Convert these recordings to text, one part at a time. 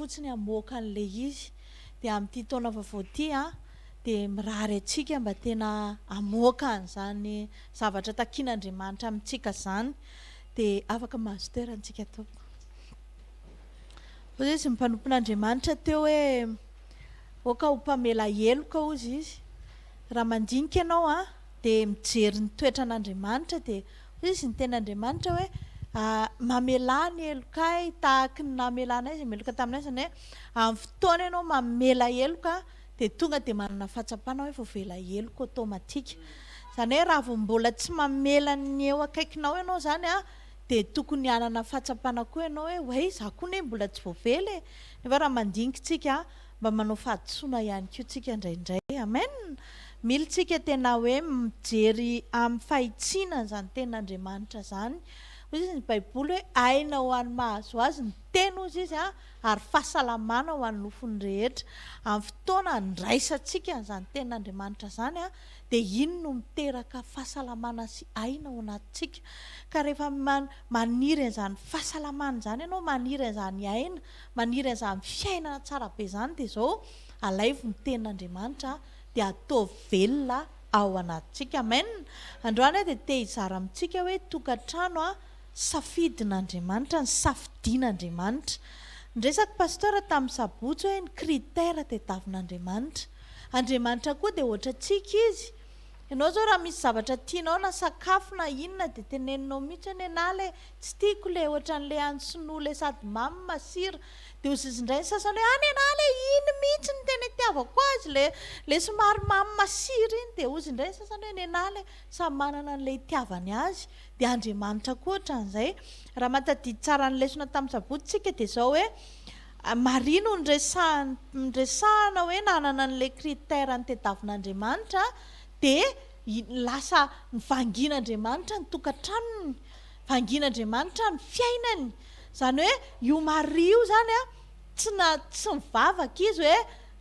Fotsiny hamoaka an'ilay izy. Dia amin'ity taona vaovao ity an, dia mirary antsika mba tena hamoaka an'izany zavatra takian'Andriamanitra amintsika izany. Dia afaka mahazo toerana isika tompoko. Hoy izy ny mpanompon'Andriamanitra teo hoe aoka ho mpamela heloka hozy izy. Raha mandinika ianao an, dia mijery ny toetran'Andriamanitra dia Hoy izy ny tenin'Andriamanitra hoe, Mamelà ny helokay tahaky ny namelanay izay meloka taminay, izany hoe amin'ny fotoana ianao mamela heloka dia tonga dia manana fahatsapana hoe voavela heloka automatique. Izany hoe raha vao mbola tsy mamela ny eo akaikinao ianao izany dia tokony hanana fahatsapana koa ianao hoe way izaho koa anie mbola tsy voavela e! Nefa raha mandinika isika Mba manao fahadisoana ihany koa tsika indraindray. Amen! Mila tsika tena hoe mijery amin'ny fahitsiana an'izany tenin'Andriamanitra izany. Hoy izy ny baiboly hoe aina ho an'ny mahazo azy ny teny hozy izy an, ary fahasalamana ho an'ny nofony rehetra. Amin'ny fotoana andraisantsika an'izany tenin'Andriamanitra izany an, dia iny no miteraka fahasalamana sy aina ao anatintsika. Ka rehefa maniry an'izany fahasalamana izany ianao, maniry an'izany aina, maniry an'izany fiainana tsara be izany dia izao, alaivo ny tenin'Andriamanitra dia ataovy velona ao anatintsika. Amen! Androany aho dia te hizara amintsika hoe tokantrano safidin'Andriamanitra, ny safidian'Andriamanitra. Niresaka Pasteur tamin'ny sabotsy hoe ny critère tediavin'Andriamanitra. Andriamanitra koa dia ohatrantsika izy. Ianao izao raha misy zavatra tianao na sakafo na inona dia teneninao mihitsy hoe nenah le Tsy tiako le ohatran'le any sinoa le sady mamy masira de ozizy indray ny sasany hoe ah nenah le iny mihitsy no tena itiavako azy le le somary mamy masira iny de ozy indray ny sasany hoe nenah le samy manana an'le itiavany azy de Andriamanitra koa ohatran'izay raha mahatadidy tsara ny lesona tamin'ny sabotsy tsika de zao hoe Maria no niresahany niresahana hoe nanana an'le critère nitediavin'Andriamanitra de lasa nivangian'Andriamanitra ny tokantranony Vangian'Andriamanitra ny fiainany. Izany hoe io Maria io izany an, tsy na tsy nivavaka izy hoe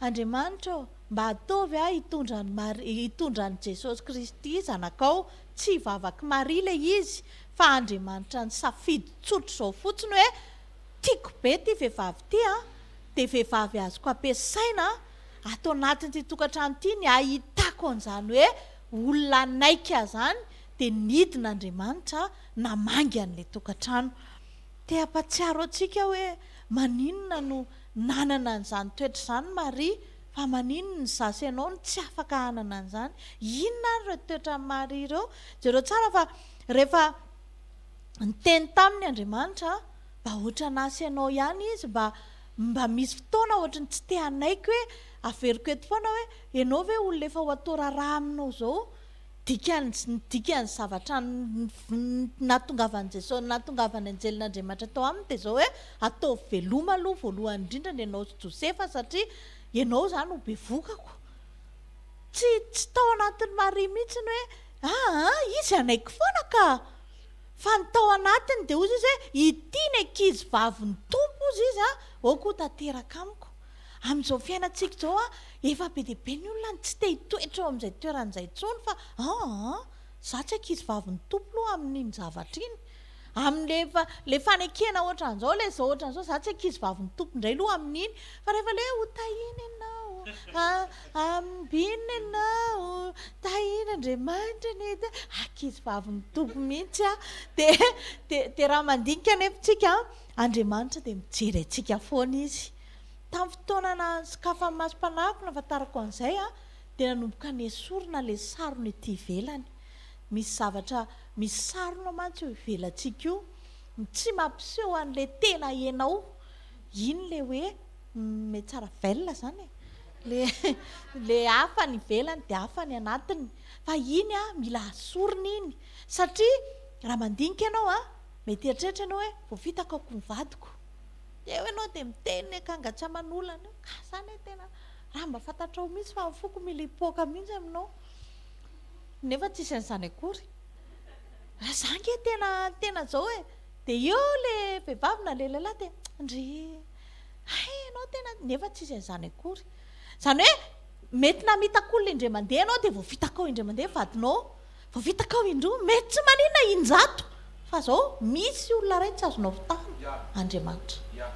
Andriamanitra ô, mba ataovy aho hitondra an'i Maria, hitondra an'i Jesosy Kristy zanakao. Tsy vavak'i Maria ilay izy fa Andriamanitra nisafidy tsotra izao fotsiny hoe tiako be ity vehivavy ity an, dia vehivavy azoko ampiasaina ato anatin'ity tokantrano ity ny ahitako an'izany hoe olona hanaiky ahy izany dia nidina Andriamanitra namangy an'ilay tokantrano. Te hampatsiaro antsika hoe maninona no nanana an'izany toetra izany Maria, fa maninona izaho sy ianao no tsy afaka hanana an'izany? Inona ary ireo toetran'i Maria ireo? Jereo tsara fa rehefa niteny taminy Andriamanitra, mba ohatran'ahy sy ianao ihany izy, mba mba misy fotoana ohatry ny tsy te hanaiky hoe, averiko eto foana hoe, ianao ve olona efa ho atao raharaha aminao izao? Dikany, ny dikan'ny zavatra nahatongavan'i Jesosy, nahatongavan'ny anjelin'Andriamanitra tao aminy dia izao hoe, ataovy veloma aloha voalohany indrindra ny ianao sy Josefa satria ianao izany ho bevokako. Tsy, tsy tao anatin'i Maria mihitsy ny hoe, aa, izy hanaiky foana ka! Fa ny tao anatiny dia hozy izy hoe, ity ny ankizy vavin'ny Tompo hozy izy an, aoka ho tanteraka amiko. Amin'izao fiainantsika izao an, efa be dia be ny olona no tsy te hitoetra eo amin'izay toerana izay intsony fa aa, za tsy ankizy vavin'ny Tompo aloha amin'iny zavatra iny. Amin'ilay efa, ilay fanekena ohatran'izao, ilay izao ohatran'izao, za tsy ankizy vavin'ny Tompo indray aloha amin'iny. Fa rehefa ilay hoe hotahiana ianao, ambinina ianao, tahian'Andriamanitra anie, dia ankizy vavin'ny Tompo mihitsy aho. Dia, dia, dia raha mandinika anefa isika an, Andriamanitra dia mijery antsika foana Izy. Tamin'ny fotoana nahasokafan'ny masom-panahiko nahafantarako an'izay dia nanomboka nesorina ilay sarona ety ivelany. Misy zavatra misy sarona mantsy io ivelantsika io tsy mampiseho an'ilay tena ianao. Iny ilay hoe mihatsaravela izany e. Ilay ilay hafa ny ivelany dia hafa ny anatiny. Fa iny mila asorina iny satria raha mandinika ianao mety hieritreritra ianao hoe voafitakako ny vadiko. Eo ianao dia miteny ny akanga tsy aman'olana eo, ka zany e tena raha mba fantatrao mihitsy fa ny foko mila hipoaka mihitsy aminao, nefa tsisy an'izany akory, raha za nge tena tena zao e, dia eo le vehivavy na le lehilahy dia ndry hay ianao tena, nefa tsisy an'izany akory, zany hoe mety namitaka olona indray mandeha ianao dia voafitakao indray mandeha ny vadinao, Voafitakao indroa, mety tsy maninona injato, fa zao misy olona iray tsy azonao fitahana, Andriamanitra.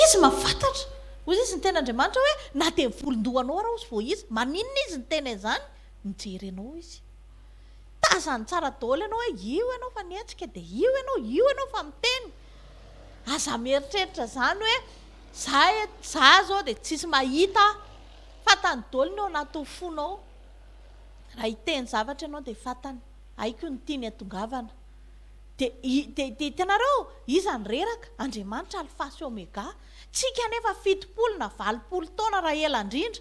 Izy mahafantatra. Hoy izy niteny Andriamanitra hoe, na dia ny volon-dohanao ara hozy voaisa. Maninona izy niteny an'izany? Mijery anao izy. Tazany tsara daholo ianao hoe io ianao fa nihetsika dia io ianao, io ianao fa miteny. Aza mieritreritra izany hoe za za zao dia tsisy mahita aho. Fantany daholo ny ao anatin'ny fonao. Raha hiteny zavatra ianao dia fantany. Haiko ny tiany hatongavana. Dia dia dia hitanareo, iza no reraka? Andriamanitra Alfa sy Omega. Tsika anefa 70 na 80 taona raha ela indrindra.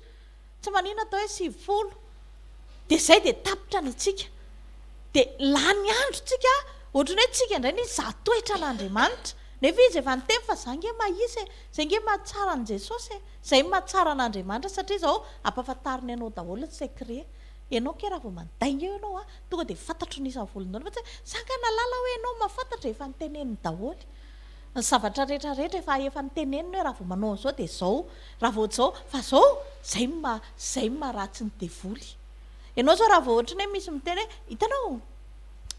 Tsy maninona atao hoe 90. Dia izay dia tapitra ny antsika. Dia lany andro tsika, ohatran'ny hoe tsika indray ny hizaha toetra an'Andriamanitra. Nefa izy efa niteny fa za nge mahitsy e, zay nge mahatsara an'i Jesosy e, zay mahatsara an'Andriamanitra satria izao ampahafantariny anao daholo ny secret. Ianao kay raha vao mandainga eo ianao a, tonga dia fantatro ny isan'ny volon-dohany fa tsy hoe za nga nahalala hoe ianao mahafantatra efa niteneniny daholo. Ny zavatra rehetra rehetra efa efa niteneniny hoe raha vao manao an'izao dia izao, raha vao izao, fa izao, izay no maha, izay no maharatsy ny devoly. Ianao izao raha vao ohatran'ny hoe misy miteny hoe hitanao,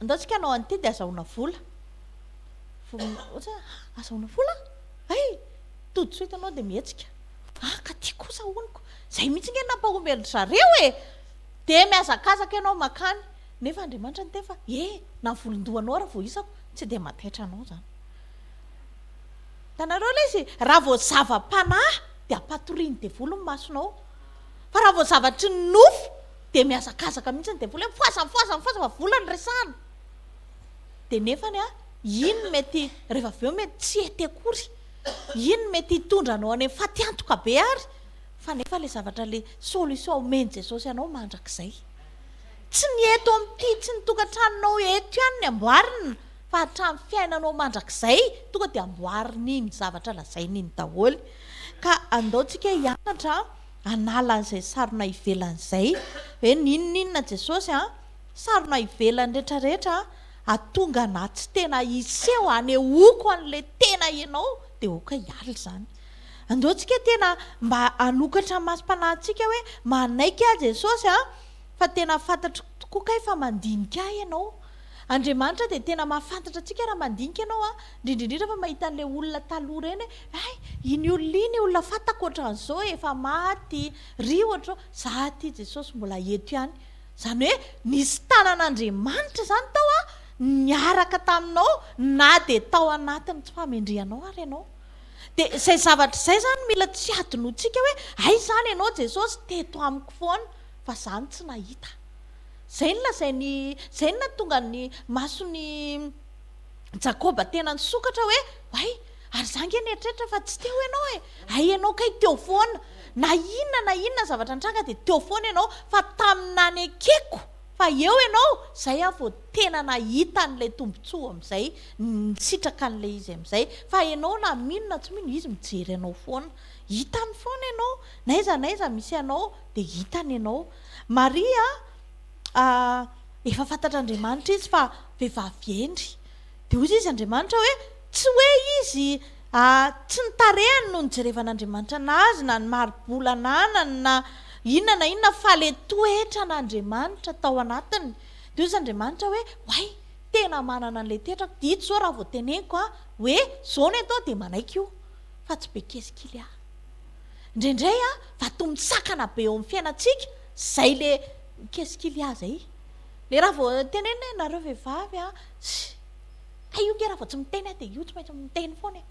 andao tsika hanao an'ity dia azahoana vola. Vao ohatra hoe ah, azahoana vola? Hay! Tout de suite ianao dia mihetsika. Ah, ka ty kosa honiko. Izay mihitsy ange no nampahomby an-dry zareo e! Dia mihazakazaka ianao mankany. Nefa Andriamanitra niteny fa e, na ny volon-dohanao ary voaisako, tsy dia mahataitra anao izany. Hitanareo ilay izy? Raha vao zava-panahy dia ampatorian'ny devoly ny masonao. Fa raha vao zavatry ny nofo dia mihazakazaka mihitsy ny devoly hoe mifohaza, mifohaza, mifohaza fa vola no resahana. Dia nefany an, iny no mety, rehefa avy eo mety tsy hety akory. Iny no mety hitondra anao any amin'ny fatiantoka be ary. Fa nefa ilay zavatra ilay solution omen'i Jesosy anao mandrakizay. Tsy ny eto amin'ity, tsy ny tokantranonao eto ihany ny amboarina fa hatramin'ny fiainanao mandrakizay tonga dia amboarina iny zavatra lazainy iny daholo. Ka andao tsika hianatra hanala an'izay sarona ivelany izay hoe n'inon'inona Jesosy an, sarona ivelany rehetrarehetra hahatonga anà tsy tena hiseho hanehoako an'ilay tena ianao dia aoka hiala izany. Andao tsika tena mba hanokatra ny masom-panahintsika hoe manaiky aho Jesosy an, fa tena fantatro tokoa kay fa mandinika ahy ianao. Andriamanitra dia tena mahafantatra antsika raha mandinika ianao an, indrindra indrindra fa mahita an'ilay olona taloha ireny hoe hay iny olona iny olona fantako ohatran'izao efa maty, ry ohatr'izao, za aty Jesosy mbola eto ihany. Izany hoe nisy tanan'Andriamanitra izany tao an, niaraka taminao na dia tao anatin'ny tsy fahamendrehanao ary ianao. Dia izay zavatra izay izany mila tsy hadinointsika hoe hay izany ianao Jesosy teto amiko foana fa za no tsy nahita. Izay no lazain'i, izay no nahatonga ny mason'i Jakoba tena nisokatra hoe hay, ary za ange nieritreritra fa tsy teo ianao e, hay ianao kay teo foana. Na inona na inona zavatra nitranga dia teo foana ianao fa tamin'ny nanekeko fa eo ianao, izay aho vao tena nahita an'ilay tombontsoa amin'izay, nisitraka an'ilay izy amin'izay. Fa ianao na mino na tsy mino, izy mijery anao foana. Hitany foana ianao, n'aiza n'aiza misy anao dia hitany ianao. Maria, efa fantatr'Andriamanitra izy fa vehivavy hendry. Dia hoy izy Andriamanitra hoe, tsy hoe izy, tsy ny tarehiny no nijerevan'Andriamanitra anazy na ny mari-bola ananany na inona na inona fa ilay toetran'Andriamanitra tao anatiny. Dia hoy izy Andriamanitra hoe, oay, tena manana an'ilay toetrako, dia ito izao raha vao teneniko hoe izao no atao dia manaiky io fa tsy be qu'est-ce qu'il y a. Indraindray vato misakana be eo amin'ny fiainantsika izay le qu'est-ce qu'il y a izay. Le raha vao tenenina hoe nareo vehivavy an, tsy, hay io nge raha vao tsy miteny aho dia io tsy maintsy miteny foana e.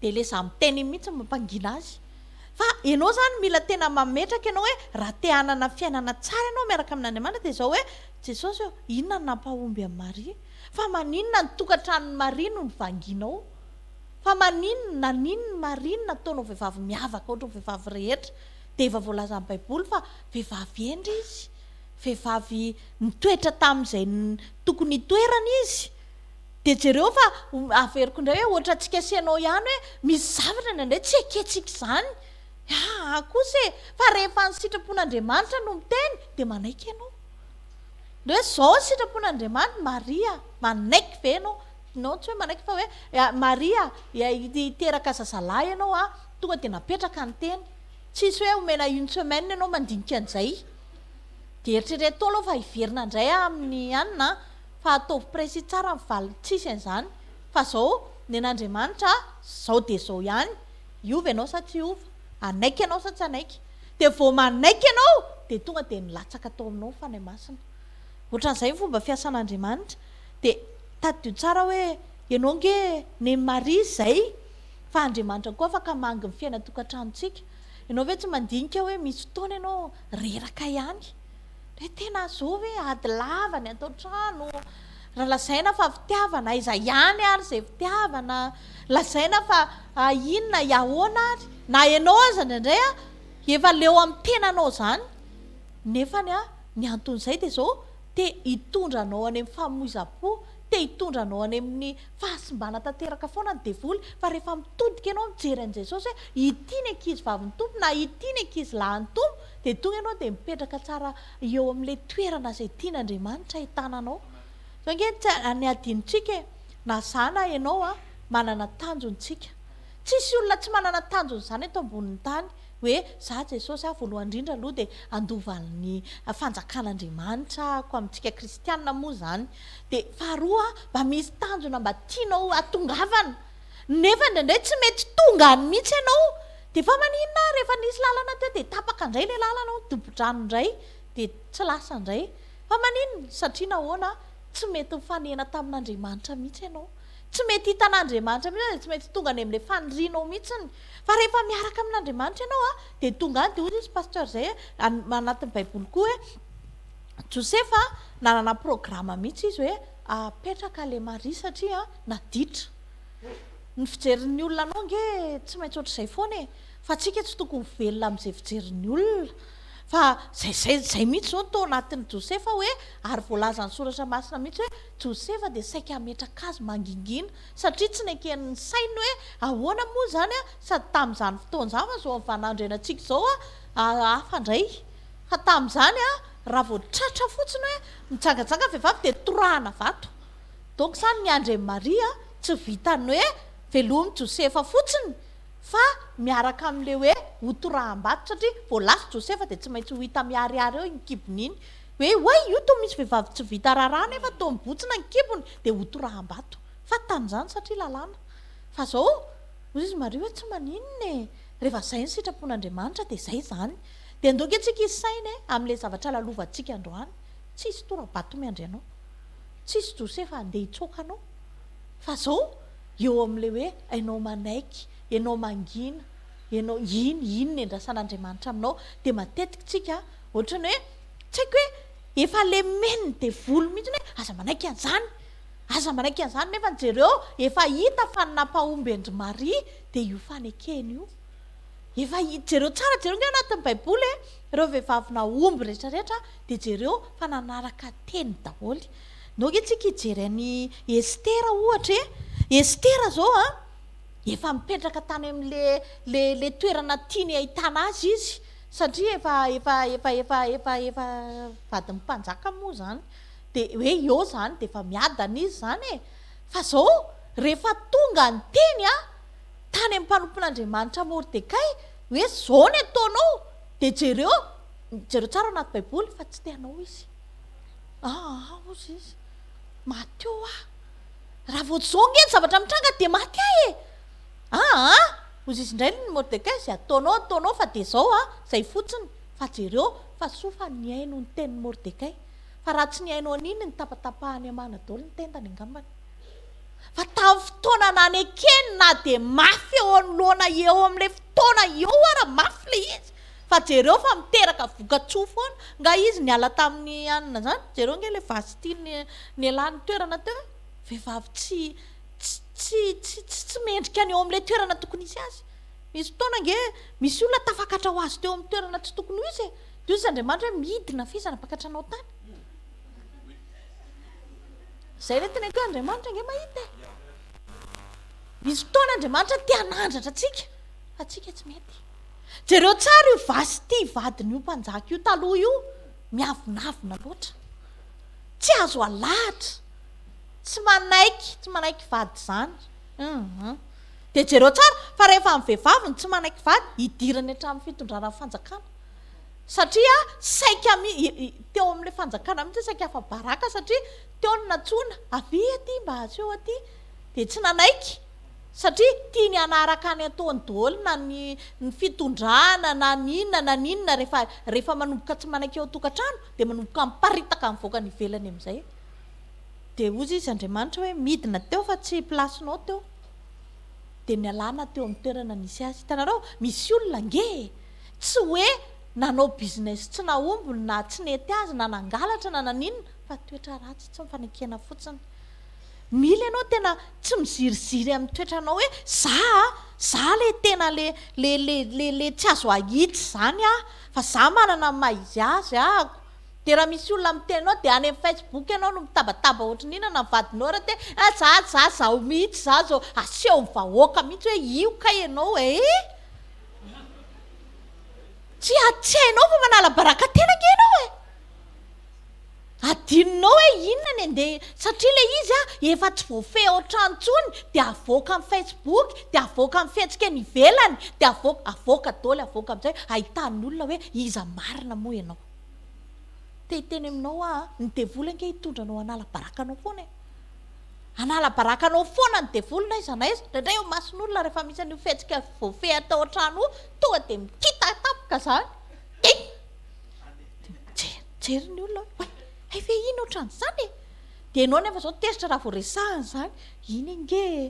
Dia le za miteny iny mihitsy no mampangina azy. Fa ianao izany mila tena mametraka ianao hoe raha te hanana fiainana tsara ianao miaraka amin'Andriamanitra dia izao hoe Jesosy ô, inona no nampahomby an'i Maria? Fa maninona ny tokantranon'i Maria no nivangianao? Fa maninona, naninona i Maria no nataonao vehivavy miavaka ohatran'ny vehivavy rehetra? Dia efa voalazan'ny Baiboly fa vehivavy hendry izy. Vehivavy nitoetra tamin'izay tokony hitoerany izy. Dia jereo fa averiko indray hoe ohatrantsika sy ianao ihany hoe misy zavatra indraindray tsy ekentsika izany. Aa kosa e! Fa rehefa ny sitrapon'Andriamanitra no miteny dia manaiky ianao. Ny hoe izao ny sitrapon'Andriamanitra, Maria, manaiky ve ianao? Non, tsy hoe manaiky fa hoe Maria, hiteraka zazalahy ianao an, tonga dia napetraka ny teny. Tsisy hoe omena une semaine ianao mandinika an'izay. Dia eritrereto aloha fa hiverina indray aho amin'ny anona an, fa ataovy précis tsara ny valiny, tsisy an'izany. Fa izao, nen'Andriamanitra, izao dia izao ihany, hiova ianao sa tsy hiova? Hanaiky ianao sa tsy hanaiky? Dia vao manaiky ianao dia tonga dia nilatsaka tao aminao ny Fanahy Masina. Ohatran'izay ny fomba fiasan'Andriamanitra. Dia tadidio tsara hoe ianao ange nen'i Maria izay fa Andriamanitra koa afaka hamangy ny fiainan-tokantranontsika. Ianao ve tsy mandinika hoe misy fotoana ianao reraka ihany? Hoe tena zao ve ady lava ny ato an-trano? Raha lazaina fa fitiavana, aiza ihany ary izay fitiavana? Lazaina fa inona, ahoana ary? Na ianao aza indraindray efa leo amin'ny tenanao izany. Nefany ny anton'izay dia izao, te hitondra anao any amin'ny famoizam-po, te hitondra anao any amin'ny fahasimbana tanteraka foana ny devoly, fa rehefa mitodika ianao mijery an'i Jesosy hoe ity ny ankizy vavin'ny Tompo na ity ny ankizy lahin'ny Tompo, dia tonga ianao dia mipetraka tsara eo amin'ilay toerana izay tian'Andriamanitra ahitana anao. Izao ange tsy ny adinontsika e, na za na ianao an, manana tanjona isika. Tsisy olona tsy manana tanjona izany eto ambonin'ny tany. Hoe za Jesosy aho voalohany indrindra aloha dia handova ny fanjakan'Andriamanitra ako amintsika kristianina moa izany. Dia faharoa mba misy tanjona mba tianao hatongavana. Nefa indraindray tsy mety tonga any mihitsy ianao. Dia fa maninona ary efa nisy lalana teo dia tapaka indray ilay lalana, dobo-drano indray dia tsy lasa indray. Fa maninona? Satria nahoana? Tsy mety mifanena tamin'Andriamanitra mihitsy ianao. Tsy mety hitan'Andriamanitra mihitsy dia tsy mety tonga any amin'ilay fanirianao mihitsiny. Fa rehefa miaraka amin'Andriamanitra ianao dia tonga any, dia hoy izy pasteur izay anatin'ny baiboly koa hoe Josefa nanana programa mihitsy izy hoe apetraka ilay Maria satria naditra. Ny fijerin'ny olona anao ange tsy maintsy ohatr'izay foana e. Fa tsika tsy tokony ho velona amin'izay fijerin'ny olona. Fa zay zay zay mihitsy zao no tao anatin'i Josefa hoe ary voalazan'ny soratra masina mihitsy hoe Josefa dia saika hametraka azy mangingina satria tsy neken'ny sainy hoe ahoana moa izany an, sady tamin'izany fotoana izany fa izao vaninandro iainantsika izao an hafa indray fa tamin'izany an raha vao tratra fotsiny hoe mijangajanga vehivavy dia torahana vato donc izany ny andry an'i Maria tsy vitan'ny hoe velomin'i Josefa fotsiny fa miaraka amin'ilay hoe ho toraham-bato satria vao lasa Josefa dia tsy maintsy ho hita miharihary eo iny kibony iny hoe oay io toa misy vehivavy tsy vita raharaha nefa toa mibontsina ny kibony dia ho toraham-bato fa tamin'izany satria lalàna fa zao hoy izy Maria hoe tsy maninona e rehefa zay ny sitrapon'Andriamanitra dia zay izany dia andao ange tsika hisaina e amin'ilay zavatra lalovantsika androany tsisy tora-bato miandry anao tsisy Josefa handeha hitsoaka anao fa zao eo amin'ilay hoe ianao manaiky, ianao mangina, ianao iny, iny ny endrasan'Andriamanitra aminao, dia matetika tsika ohatran'ny hoe tsy haiko hoe efa lemen'ny devoly mihitsy hoe aza manaiky an'izany, aza manaiky an'izany nefa jereo efa hita fa ny nampahomby an-dry Maria dia io fanekena io. Efa jereo tsara, jereo ange ao anatin'ny baiboly e, ireo vehivavy nahomby rehetra rehetra dia jereo fa nanaraka teny daholo. Ndao ange tsika hijery an'i Estera ohatra e! Estera zao an, efa mipetraka tany amin'le le le toerana tiany ahitana azy izy satria efa efa efa efa efa efa vadin'ny mpanjaka moa zany, de hoe eo zany de efa miadana izy zany e! Fa zao rehefa tonga ny teny an, tany amin'ny mpanompon'Andriamanitra Mordekay hoe zao ny ataonao de jereo, jereo tsara ao anaty baiboly fa tsy te hanao izy. Aa hozy izy, maty eo aho. Raha vao izao ange ny zavatra mitranga dia maty aho e! Aa hozy izy indray ny Mordekay, izay ataonao ataonao fa dia izao a, izay fotsiny. Fa jereo fa soa fa nihaino ny tenin'i Mordekay. Fa raha tsy nihaino an'iny nitapatapahan'i Hamana daholo ny tendany angambany. Fa tamin'ny fotoana nanekeny na dia mafy eo anoloana eo amin'ilay fotoana eo ara mafy ilay izy fa jereo fa miteraka vokatsoa foana. Nga izy niala tamin'ny anona zany? Jereo ange ilay Vasty nialany toerana teo e! Vehivavy tsy tsy tsy tsy tsy mendrika ny eo amin'ilay toerana tokony hisy azy. Misy fotoana ange misy olona tafakatra ho azy teo amin'ny toerana tsy tokony ho izy e! Dia hoy izy Andriamanitra hoe midina f'iza nampakatra anao tany? Izay ilay teneniko hoe Andriamanitra ange mahita e. Misy fotoana Andriamanitra te hanandratra antsika, fa antsika tsy mety. Jereo tsara io Vasty vadin'io mpanjaka io taloha io, miavonavona loatra. Tsy azo alahatra. Tsy manaiky, tsy manaiky vady izany. Hum. Dia jereo tsara fa rehefa ny vehivavy no tsy manaiky vady, idirany hatramin'ny fitondrana ny fanjakana. Satria saika mi, teo amin'ilay fanjakana mihitsy saika afa-baraka satria teo no nantsoina, avia aty mba aseho aty, dia tsy nanaiky. Satria tiany hanaraka any ataony daholo na ny ny fitondrana na ny inona na ny inona rehefa rehefa manomboka tsy manaiky eo an-tokantrano dia manomboka miparitaka mivoaka any ivelany amin'izay. Dia hozy izy Andriamanitra hoe midina teo fa tsy place-nao teo. Dia nialana teo amin'ny toerana nisy azy. Hitanareo? Misy olona ange e! Tsy hoe nanao business tsy nahomby na tsy nety azy na nangalatra na naninona fa toetra ratsy tsy mifanekena fotsiny. Mila ianao tena tsy miziriziry amin'ny toetranao hoe za a, za le tena le le le le le tsy azo ahitsy izany aho fa za manana ny maha izy azy ahako. Dia raha misy olona miteny anao dia any amin'ny facebook ianao no mitabataba ohatry ny inona na ny vadinao ary te ah za za zaho mihitsy za zao aseho ny vahoaka mihitsy hoe io kay ianao e! Tsy tsy hainao fa manala baraka tena ange ianao e! Adinonao hoe inona ny andeha satria ilay izy a efa tsy voafehy ao an-trano intsony dia avoaka amin'ny facebook dia avoaka amin'ny fihetsika eny ivelany dia avoaka avoaka daholo avoaka amin'izay ahitan'ny olona hoe iza marina moa ianao. Te hiteny aminao aho an, ny devoly ange hitondra anao hanala baraka anao foana e. Hanala baraka anao foana ny devoly na aiza na aiza. Indraindray eo imason'olona rehefa misy an'io fihetsika voafehy atao an-trano io, tonga dia mikita tampoka izany. Dia mijery, mijery ny olona hoe, oay, hay ve iny ohatran'izany e? Dia ianao nefa izao tezitra raha vao resahana izany, iny ange e,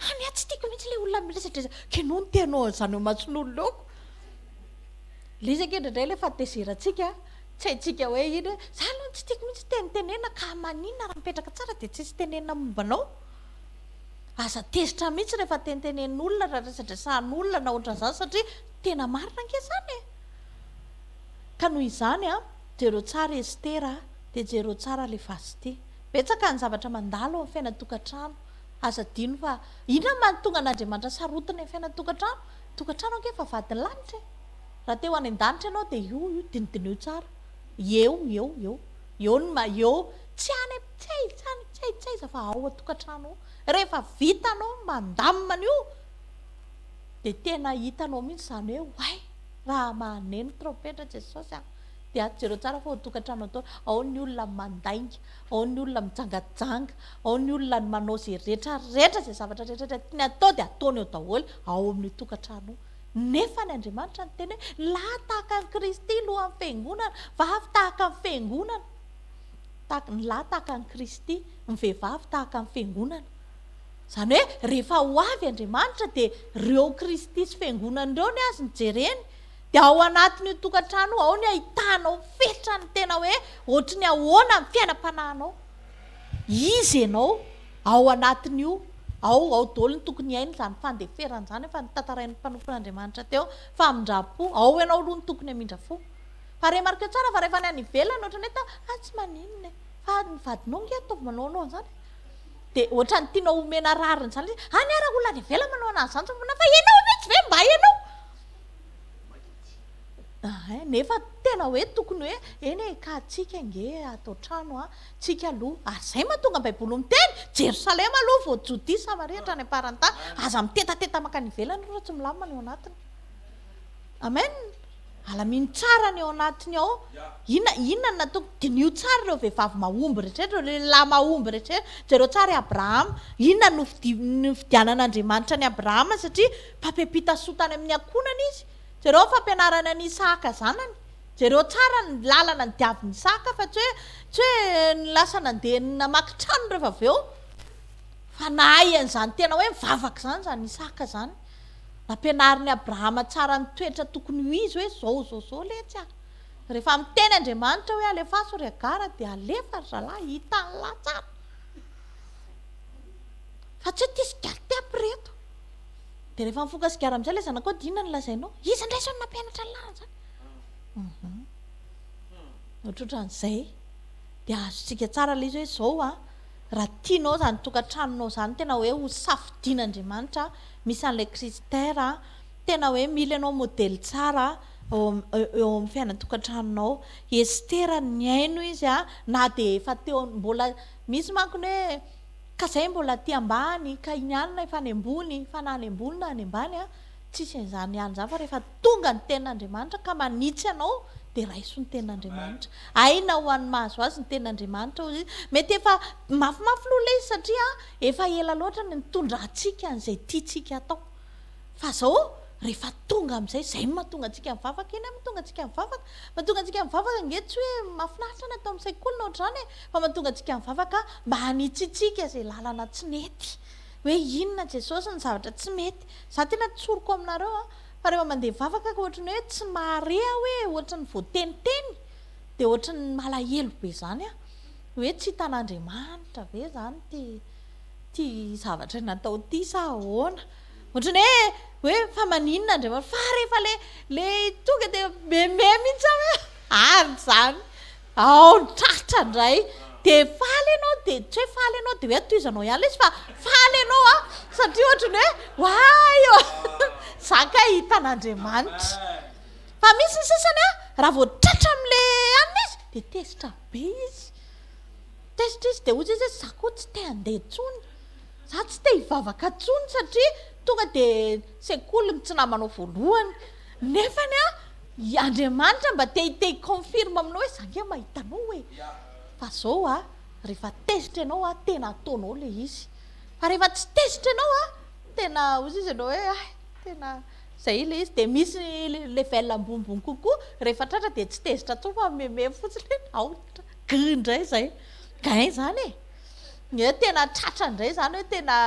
any aho tsy tiako mihitsy ilay olona miresadresaka, ka ianao no te hanao an'izany eo imason'olona eo ko. Ilay izy ange indraindray ilay fahatezerantsika, tsy haintsika hoe ino hoe, za aloha tsy tiako mihitsy tenitenenina ka maninona raha mipetraka tsara dia tsisy tenenina momba anao. Aza tezitra mihitsy rehefa tenitenen'olona, raha resadresahan'olona na ohatran'izany satria tena marina ange izany e. Ka noho izany an, jereo tsara Estera dia jereo tsara ilay Vasty. Betsaka ny zavatra mandalo ao amin'ny fiainan-tokantrano. Aza adino fa inona no mahatonga an'Andriamanitra sarotiny amin'ny fiainan-tokantrano? Tokantrano ange efa vadin'ny lanitra e! Raha te ho any an-danitra ianao dia io io dinidiniho tsara. Eo eo eo. Eo ny ma eo. Tsy any tsy aiza tsy any tsy aiza tsy aiza fa ao an-tokantrano ao. Rehefa vitanao ny mandamina an'io dia tena hitanao mihitsy izany hoe oay! Raha maneno trompetra Jesosy an! Dia ato jereo tsara fa ao an-tokantrano ao daholo. Ao ny olona mandainga, ao ny olona mijangajanga, ao ny olona ny manao izay rehetra rehetra, izay zavatra rehetra rehetra tiany atao dia ataony ao daholo, ao amin'io tokantrano io. Nefa ny Andriamanitra niteny hoe, lahy tahaka an'i Kristy lohan'ny fiangonana, vavy tahaka ny fiangonana. Tahaka, ny lahy tahaka an'i Kristy, ny vehivavy tahaka ny fiangonana. Izany hoe rehefa ho avy Andriamanitra dia ireo Kristy sy fiangonana ireo ny azy no jereny. Dia ao anatin'io tokantrano io ao ny ahitanao fetra ny tena hoe ohatry ny ahoana ny fiainam-panahinao. Iza ianao ao anatin'io? Ao, ao daholo ny tokony hiaina izany fandeferana izany efa notantarain'ny mpanompon'Andriamanitra teo. Famindram-po, ao ianao aloha no tokony hamindra fo. Fa remarqueo tsara fa rehefa ny any ivelany ohatran'ny hoe ah tsy maninona e, fa ny vadinao ange ataovy manaonao an'izany e. Dia ohatran'ny tianao homena rariny izany ilay izy, any ary olona any ivelany manao an'izany tsy maninona fa ianao mihitsy ve mba ianao? Ahay, nefa tena hoe tokony hoe eny e, ka tsika ange ato an-trano an, tsika aloha, ary izay mahatonga ny baiboly miteny, Jerosalema aloha vao Jodia, Samaria hatrany am-paran'ny tany, aza mitetateta mankany ivelany aloha raha tsy milamina ny ao anatiny. Amen! Alamino tsara ny ao anatiny ao, inona inona no nataoko, diniho tsara ireo vehivavy mahomby rehetra ireo lehilahy mahomby rehetra ireo, jereo tsara i Abrahama, inona no nofidianan'Andriamanitra an'i Abrahama satria mpampiampita soa tany amin'ny ankohonany izy, Jereo ny fampianarany an'i Isahaka zanany. Jereo tsara ny lalana nidiavin'i Isahaka fa tsy hoe tsy hoe lasa nandeha namaky trano rehefa avy eo. Fa nahay an'izany tena hoe nivavaka izany izany Isahaka izany. Nampianarin'i Abrahama tsara ny toetra tokony ho izy hoe izao izao izao letsy a. Rehefa miteny Andriamanitra hoe alefaso ry Hagara dia alefa ry zalahy, hitan'lah tsara. Fa tsy hoe tia sigara tia ampireto. Dia rehefa mifoka sigara amin'izay ilay zanakao dia inona no lazainao? Iza indray izao no nampianatra an'i Lara an'izany? Uhum. Ohatrohatran'izay. Dia azontsika tsara ilay izy hoe izao an, raha tianao izany tokantranonao izany tena hoe ho safidian'Andriamanitra, misy an'ilay critère an, tena hoe mila ianao modely tsara eo eo amin'ny fiainan-tokantranonao. Estera nihaino izy an, na dia efa teo mbola, misy manko ny hoe Ka zay mbola aty ambany, ka iny alina efa any ambony, fa na any ambony na any ambany an, tsisy an'izany ihany izany fa rehefa tonga ny tenin'Andriamanitra ka manitsy anao Dia raiso ny tenin'Andriamanitra. Aina ho an'ny mahazo azy ny tenin'Andriamanitra hozy izy. Mety efa mafimafy loha ilay izy satria efa ela loatra ny nitondrantsika an'izay tiantsika atao. Fa zao rehefa tonga amin'izay, izay no mahatonga antsika mivavaka, eny mahatonga antsika mivavaka. Mahatonga antsika mivavaka ange tsy hoe mahafinaritra ny atao amin'ny sekoly na ohatr'izany e, fa mahatonga antsika mivavaka mba hanitsitsika izay lalana tsy nety. Hoe inona Jesosy ny zavatra tsy mety. Za tena tsoriko aminareo an, fa rehefa mandeha mivavaka ka ohatran'ny hoe tsy mahare aho hoe ohatran'ny voateniteny dia ohatran'ny malahelo be izany aho. Hoe tsy hitan'Andriamanitra ve izany ity ity zavatra natao ity sa ahoana? Ohatran'ny hoe hoe fa maninona Andriamanitra? Fa rehefa le le tonga dia meme mihitsy aho hoe ary izany, ao ny tratra indray. Dia faly ianao dia tsy hoe faly ianao dia hoe atohizanao ihany ilay izy fa faly ianao an, satria ohatran'ny hoe oay ô, za kay hitan'Andriamanitra. Fa misy ny sasany an, raha vao tratra amin'ilay anona izy dia tezitra be izy. Tezitra izy dia hoy izy hoe za koa tsy te handeha intsony. Za tsy te hivavaka intsony satria tonga dia sekoly no tsy namanao voalohany. Nefany an, i Andriamanitra mba te te hi-confirme aminao hoe za nge mahita anao e. Fa zao an, rehefa tezitra ianao an, tena ataonao le izy. Fa rehefa tsy tezitra ianao an, tena hozy izy ianao hoe hay, tena zay le izy. Dia misy level ambonimbony kokoa, rehefa tratra dia tsy tezitra intsony fa mimeme fotsiny hoe aotra, gny indray zay. Gain zany e. Ny hoe tena tratra indray izany hoe tena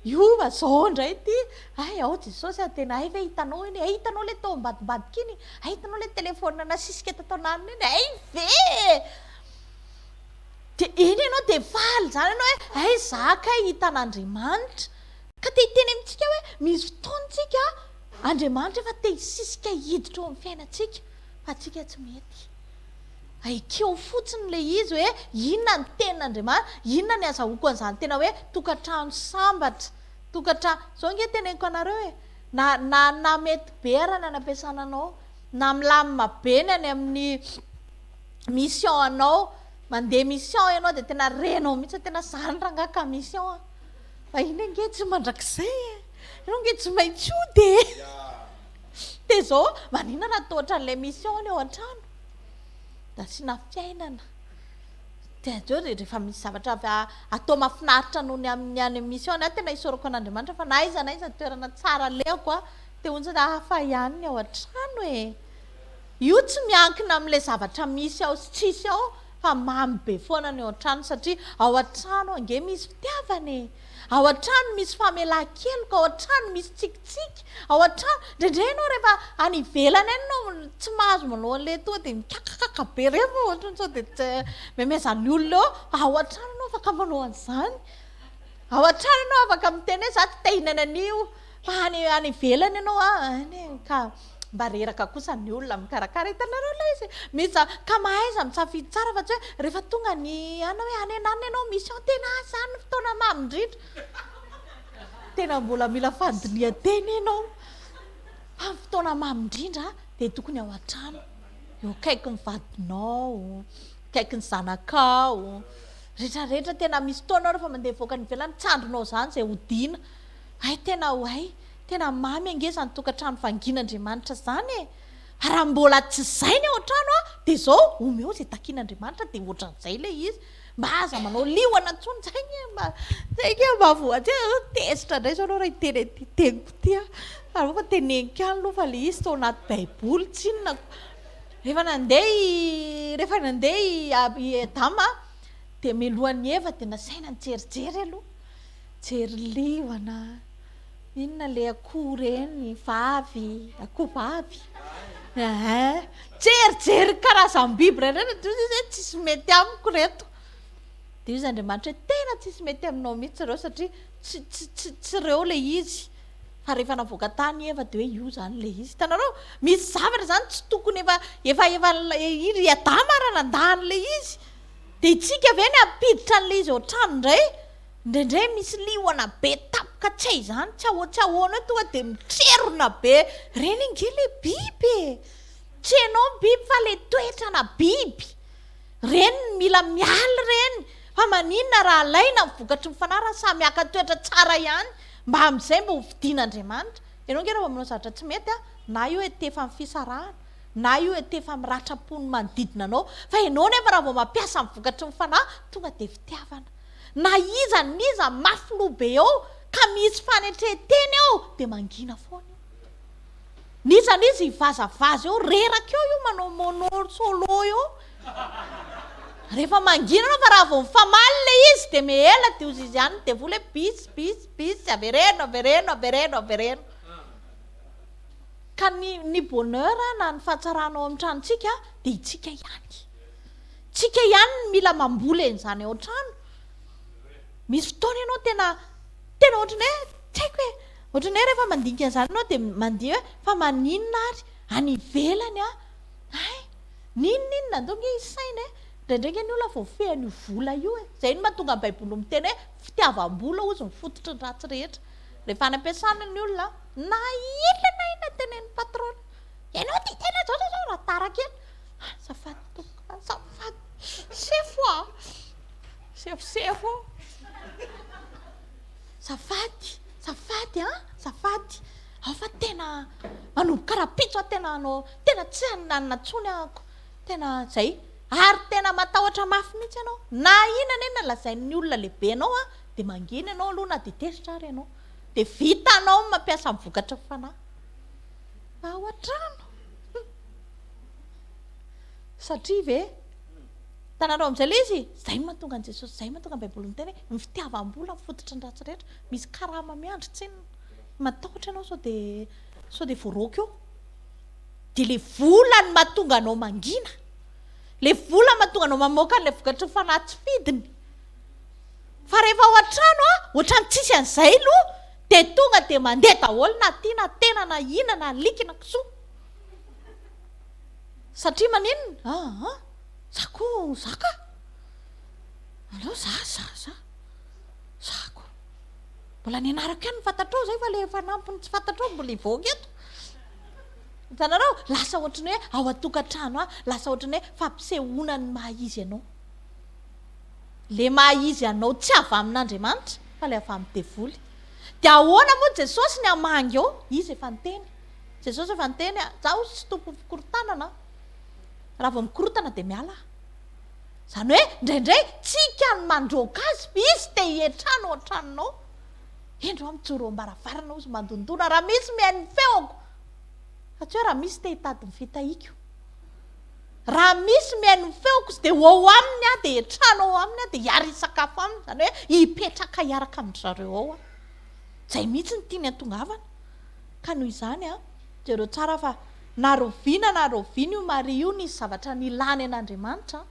hiova zao indray ity, hay ao Jesosy a, tena hay ve hitanao iny, hay hitanao ilay tao ambadimbadika iny, hay hitanao ilay telephone nasisika tato ananona iny, hay ve e! Dia iny ianao dia faly izany ianao hoe hay za kay hitan'Andriamanitra. Ka te hiteny amintsika hoe misy fotoana tsika Andriamanitra efa te hisisika hiditra eo amin'ny fiainantsika fa tsika tsy mety. Ekeo fotsiny ilay izy hoe inona ny tenin'Andriamanitra, inona ny azahoako an'izany tena hoe tokantrano sambatra, tokantrano, izao ange teneniko anareo e, na na na mety be ara ny any am-piasana anao, na milamina be ny any amin'ny mission anao, mandeha mission ianao dia tena renao mihitsy hoe tena izany rangahy ka mission a, fa iny ange tsy mandrakizay e, ianao ange tsy maintsy hody e, dia izao maninona raha atao ohatran'ilay mission ny ao an-trano? dia asiana fiainana. Dia avy eo rehefa misy zavatra avy atao mahafinaritra noho ny amin'ny any amin'ny mission any, tena isaorako an'Andriamanitra fa na aiza na aiza toerana tsara alehako an, dia hoy ny hafa ihany ny ao an-trano e. Io tsy miankina amin'ilay zavatra misy ao sy tsisy ao fa mamy be foana ny ao an-trano satria ao an-trano ange misy fitiavana e. Ao an-trano misy famelan-keloka, ao an-trano misy tsikitsiky, ao an-trano, indraindray ianao rehefa any ivelany any ianao tsy mahazo manao an'ilay tonga dia mikakakaka be ireny fa ohatran'ny sao dia tsy memezan'ny olona eo, fa ao an-trano ianao afaka manao an'izany. Ao an-trano ianao afaka miteny hoe za tsy te hihinana an'io, fa any any ivelany ianao an, any e, ka mba reraka kosa ny olona mikarakara, hitanareo ilay izy e, misy za, ka mahaiza misafidy tsara fa tsy hoe rehefa tonga ny any hoe any ananona ianao mission tena asa any ny fotoana mamy indrindra, tena mbola mila fandinihan-tena ianao, fa ny fotoana mamy indrindra dia tokony ao an-trano, eo akaikin'ny vadinao, akaikin'ny zanakao, rehetra rehetra tena misy fotoana ianao rehefa mandeha mivoaka any ivelany tsy andrinao izany izay hodiana, hay tena ho hay. Tena mamy ange izany tokantrano vangin'Andriamanitra izany e! Fa raha mbola tsy izay ny ao an-trano an, dia izao, omeo izay takian'Andriamanitra dia ohatran'izay ilay izy. Mba aza manao liona intsony, izay ange mba, izay ange mba voa, tezitra indray izao ianao raha hiteny an'ity teniko ity aho. Aleo fa teneniko ihany aloha fa ilay izy tao anaty baiboly tsinona. Rehefa nandeha i, rehefa nandeha i, i Adama dia melohan'i Eva dia nasaina nijerijery aloha. Jery liona. Inona le akoho reny vavy, akoho vavy eeh, jerijery karazam-biby reny reny dia hoy izy hoe tsisy mety amiko reto, dia hoy izy Andriamanitra hoe tena tsisy mety aminao mihitsy ireo satria tsy tsy tsy tsy ireo le izy, fa rehefa navoaka tany i Eva dia hoe io zany le izy, hitanareo? Misy zavatra zany tsy tokony efa efa efa i Adama ary nandà an'le izy, dia itsika ve ny hampiditra an'le izy ao an-trano indray? Indraindray misy liona be tampoka tsy hay izany, tsy ahoa tsy ahoana eo tonga dia mitrerona be, ireny ange le biby e! Tsy enao ny biby fa le toetrana biby, ireny no mila miala ireny, fa maninona raha alaina ny vokatry ny fanahy raha samy haka toetra tsara ihany mba amin'izay mba ho fidin'Andriamanitra, ianao ange raha vao manao zavatra tsy mety an, na io etefa amin'ny fisarahana. Na io etefa amin'ny ratram-pon'ny manodidina anao, fa ianao nefa raha vao mampiasa ny vokatry ny fanahy, tonga dia fitiavana. Na iza n'iza mafy loha be eo ka misy fanetren-tena eo dia mangina foana io. N'iza n'iza hivazavaza eo, reraka eo io manao mono solo eo. Rehefa mangina anao fa raha vao mifamaly ilay izy dia miela dia hozy izy ihany ny devoly hoe bis bis bis avereno avereno avereno avereno. Ka ny ny bonheur na ny fahatsarana ao amin'ny tranontsika dia itsika ihany. Tsika ihany no mila mamboly an'izany ao an-trano. Misy fotoana ianao tena tena ohatran'ny hoe tsy haiko e, ohatran'ny hoe rehefa mandinika an'izany ianao dia mandihy hoe fa maninona ary any ivelany an, hay, n'inon'inona andao ange hisaina e, indraindray ange ny olona voafehin'io vola io e, izay no mahatonga ny baiboly miteny hoe fitiavam-bola hozy ny fototry ny ratsy rehetra. Rehefa any am-piasana ny olona, na inona na inona tenenin'ny patron, ianao dia tena zao zao zao, raha tara kely, Azafady tompoko, azafady. Sefo a! Sefo sefo. Azafady, azafady an, azafady. Ao fa tena manomboka rahampitso aho tena hanao, tena tsy hanana intsony ahako. Tena zay. Ary tena matahotra mafy mihitsy ianao. Na inona na inona lazain'ny olona lehibe anao an, dia mangina ianao aloha na dia tezitra ary ianao. Dia vitanao ny mampiasa ny vokatry ny fanahy. Ao an-trano. Satria ve? Hitanareo amin'izay ilay izy? Izay no mahatonga an'i Jesosy, izay no mahatonga ny Baiboly miteny hoe ny fitiavam-bola no fototry ny ratsy rehetra. Misy karama miandry tsinona. Matahotra ianao sao dia sao dia voaroaka eo. Dia ilay vola no mahatonga anao mangina. Ilay vola mahatonga anao mamoaka an'ilay vokatry ny fanahy tsy fidiny. Fa rehefa ao an-trano an, ohatran'ny tsisy an'izay aloha, dia tonga dia mandeha daholo na aty na tena na inona na alika na kisoa. Satria maninona? Aa, za koa, za ka! Aleo za, za, za, za ko. Mbola ny anarako ihany no fantatrao zay fa le fanampiny tsy fantatrao mbola hivoaka eto. Hitanareo? Lasa ohatran'ny hoe ao an-tokantrano any, lasa ohatran'ny hoe fampisehoana ny maha izy anao. Le maha izy anao tsy avy amin'Andriamanitra fa le avy amin'ny devoly. Dia ahoana moa Jesosy ny hamangy eo? Izy efa niteny. Jesosy efa niteny, Zaho tsy tompon'ny fikorontanana an. Raha vao mikorotana dia miala aho. Izany hoe indraindray tsika no mandroaka azy, izy te hiantrano ao an-tranonao. Indro aho mijoro eo am-baravarana hozy mandondona raha misy mihaino ny feoko. Fa tsy hoe raha misy te hitady ny fitahiako. Raha misy mihaino ny feoko izy dia ho ao aminy aho, dia hiantrano ao aminy aho, dia hiara-hisakafo aminy, izany hoe hipetraka hiaraka amin-dry zareo ao aho. Izay mihitsy no tiany hatongavana. Ka noho izany an, jereo tsara fa na rahoviana na rahoviana io Maria io nisy zavatra nilany an'Andriamanitra an,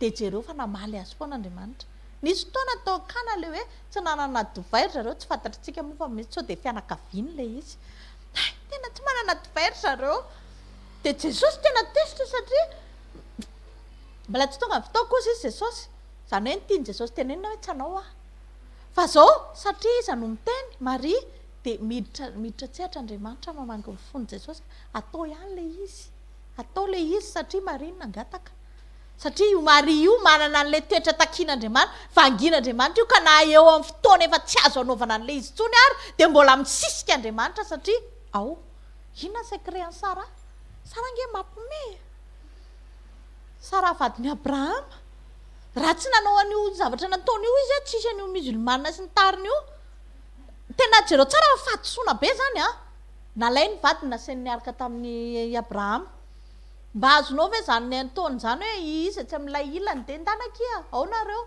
dia jereo fa namaly azy foana Andriamanitra. Nisy fotoana tao Kana ilay hoe tsy nanana divay ry zareo, tsy fantatr'tsika moa fa mety sao dia fianakaviany ilay izy. Hay, tena tsy manana divay ry zareo. Dia Jesosy tena tezitra satria mbola tsy tonga ny fotoako hozy izy Jesosy. Izany hoe ny tian'i Jesosy tenenina hoe tsy anao aho. Fa izao, satria iza no miteny? Maria. Dia miditra miditra an-tsehatra Andriamanitra mamangy ny fon'i Jesosy, atao ihany ilay izy, atao ilay izy satria Maria no nangataka. Satria io Maria io manana an'ilay toetra takian'Andriamanitra, vangian'Andriamanitra io ka na eo amin'ny fotoana efa tsy azo anaovana an'ilay izy intsony ary dia mbola misisika Andriamanitra satria ao. Inona ny secret an'i Sarah? Sarah ange mampime e! Sarah vadin'i Abrahama. Raha tsy nanao an'io zavatra nataony io izy, tsisy an'io musulmane sy ny tariny io. Tena jereo tsara fa fahadisoana be zany an! Nalainy ny vadiny nasainy niaraka tamin'i Abrahama. Mba azonao ve zany nataony zany hoe izy etsy amin'ilay ilany dia ndana akia, ao nareo.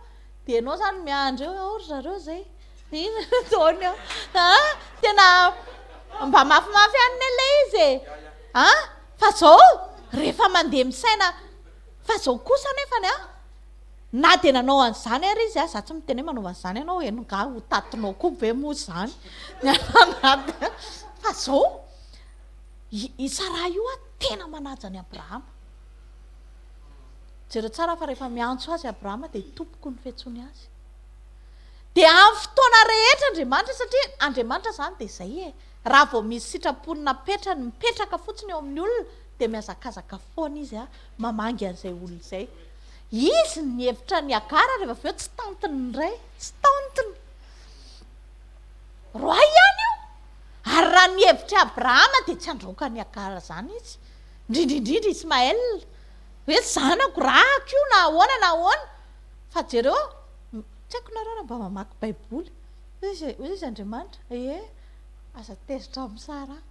Dia ianao zany miandry eo, ao ry zareo zay. Inona no ataony ao? An! Tena mba mafimafy ihany ne ilay izy e! An! Fa zao rehefa mandeha misaina, fa zao kosa anefany an! Na dia nanao an'izany ary izy, za tsy miteny hoe manaova an'izany ianao e, nga ho tatinao koa ve moa izany ny anaty fa zao i i Sarah io a tena manaja an'i Abrahama. Jereo tsara fa rehefa miantso azy Abrahama dia tompoko ny fiantsoany azy. Dia amin'ny fotoana rehetra Andriamanitra satria Andriamanitra izany dia izay e, raha vao misy sitrapony napetrany mipetraka fotsiny eo amin'ny olona dia mihazakazaka foana izy mamangy an'izay olona izay. Izy no nihevitra an'i Hagara rehefa avy eo tsy tantiny indray, tsy tantiny. Roahy ihany io. Ary raha ny hevitr'i Abrahama dia tsy handroaka an'i Hagara izany izy. Indrindra indrindra Ismaël. Hoe zanako, rako io na ahoana na ahoana. Fa jereo, tsy haiko nareo raha mba mamaky baiboly. Hoy izy, hoy izy Andriamanitra, ee, aza tezitra amin'i Sarah.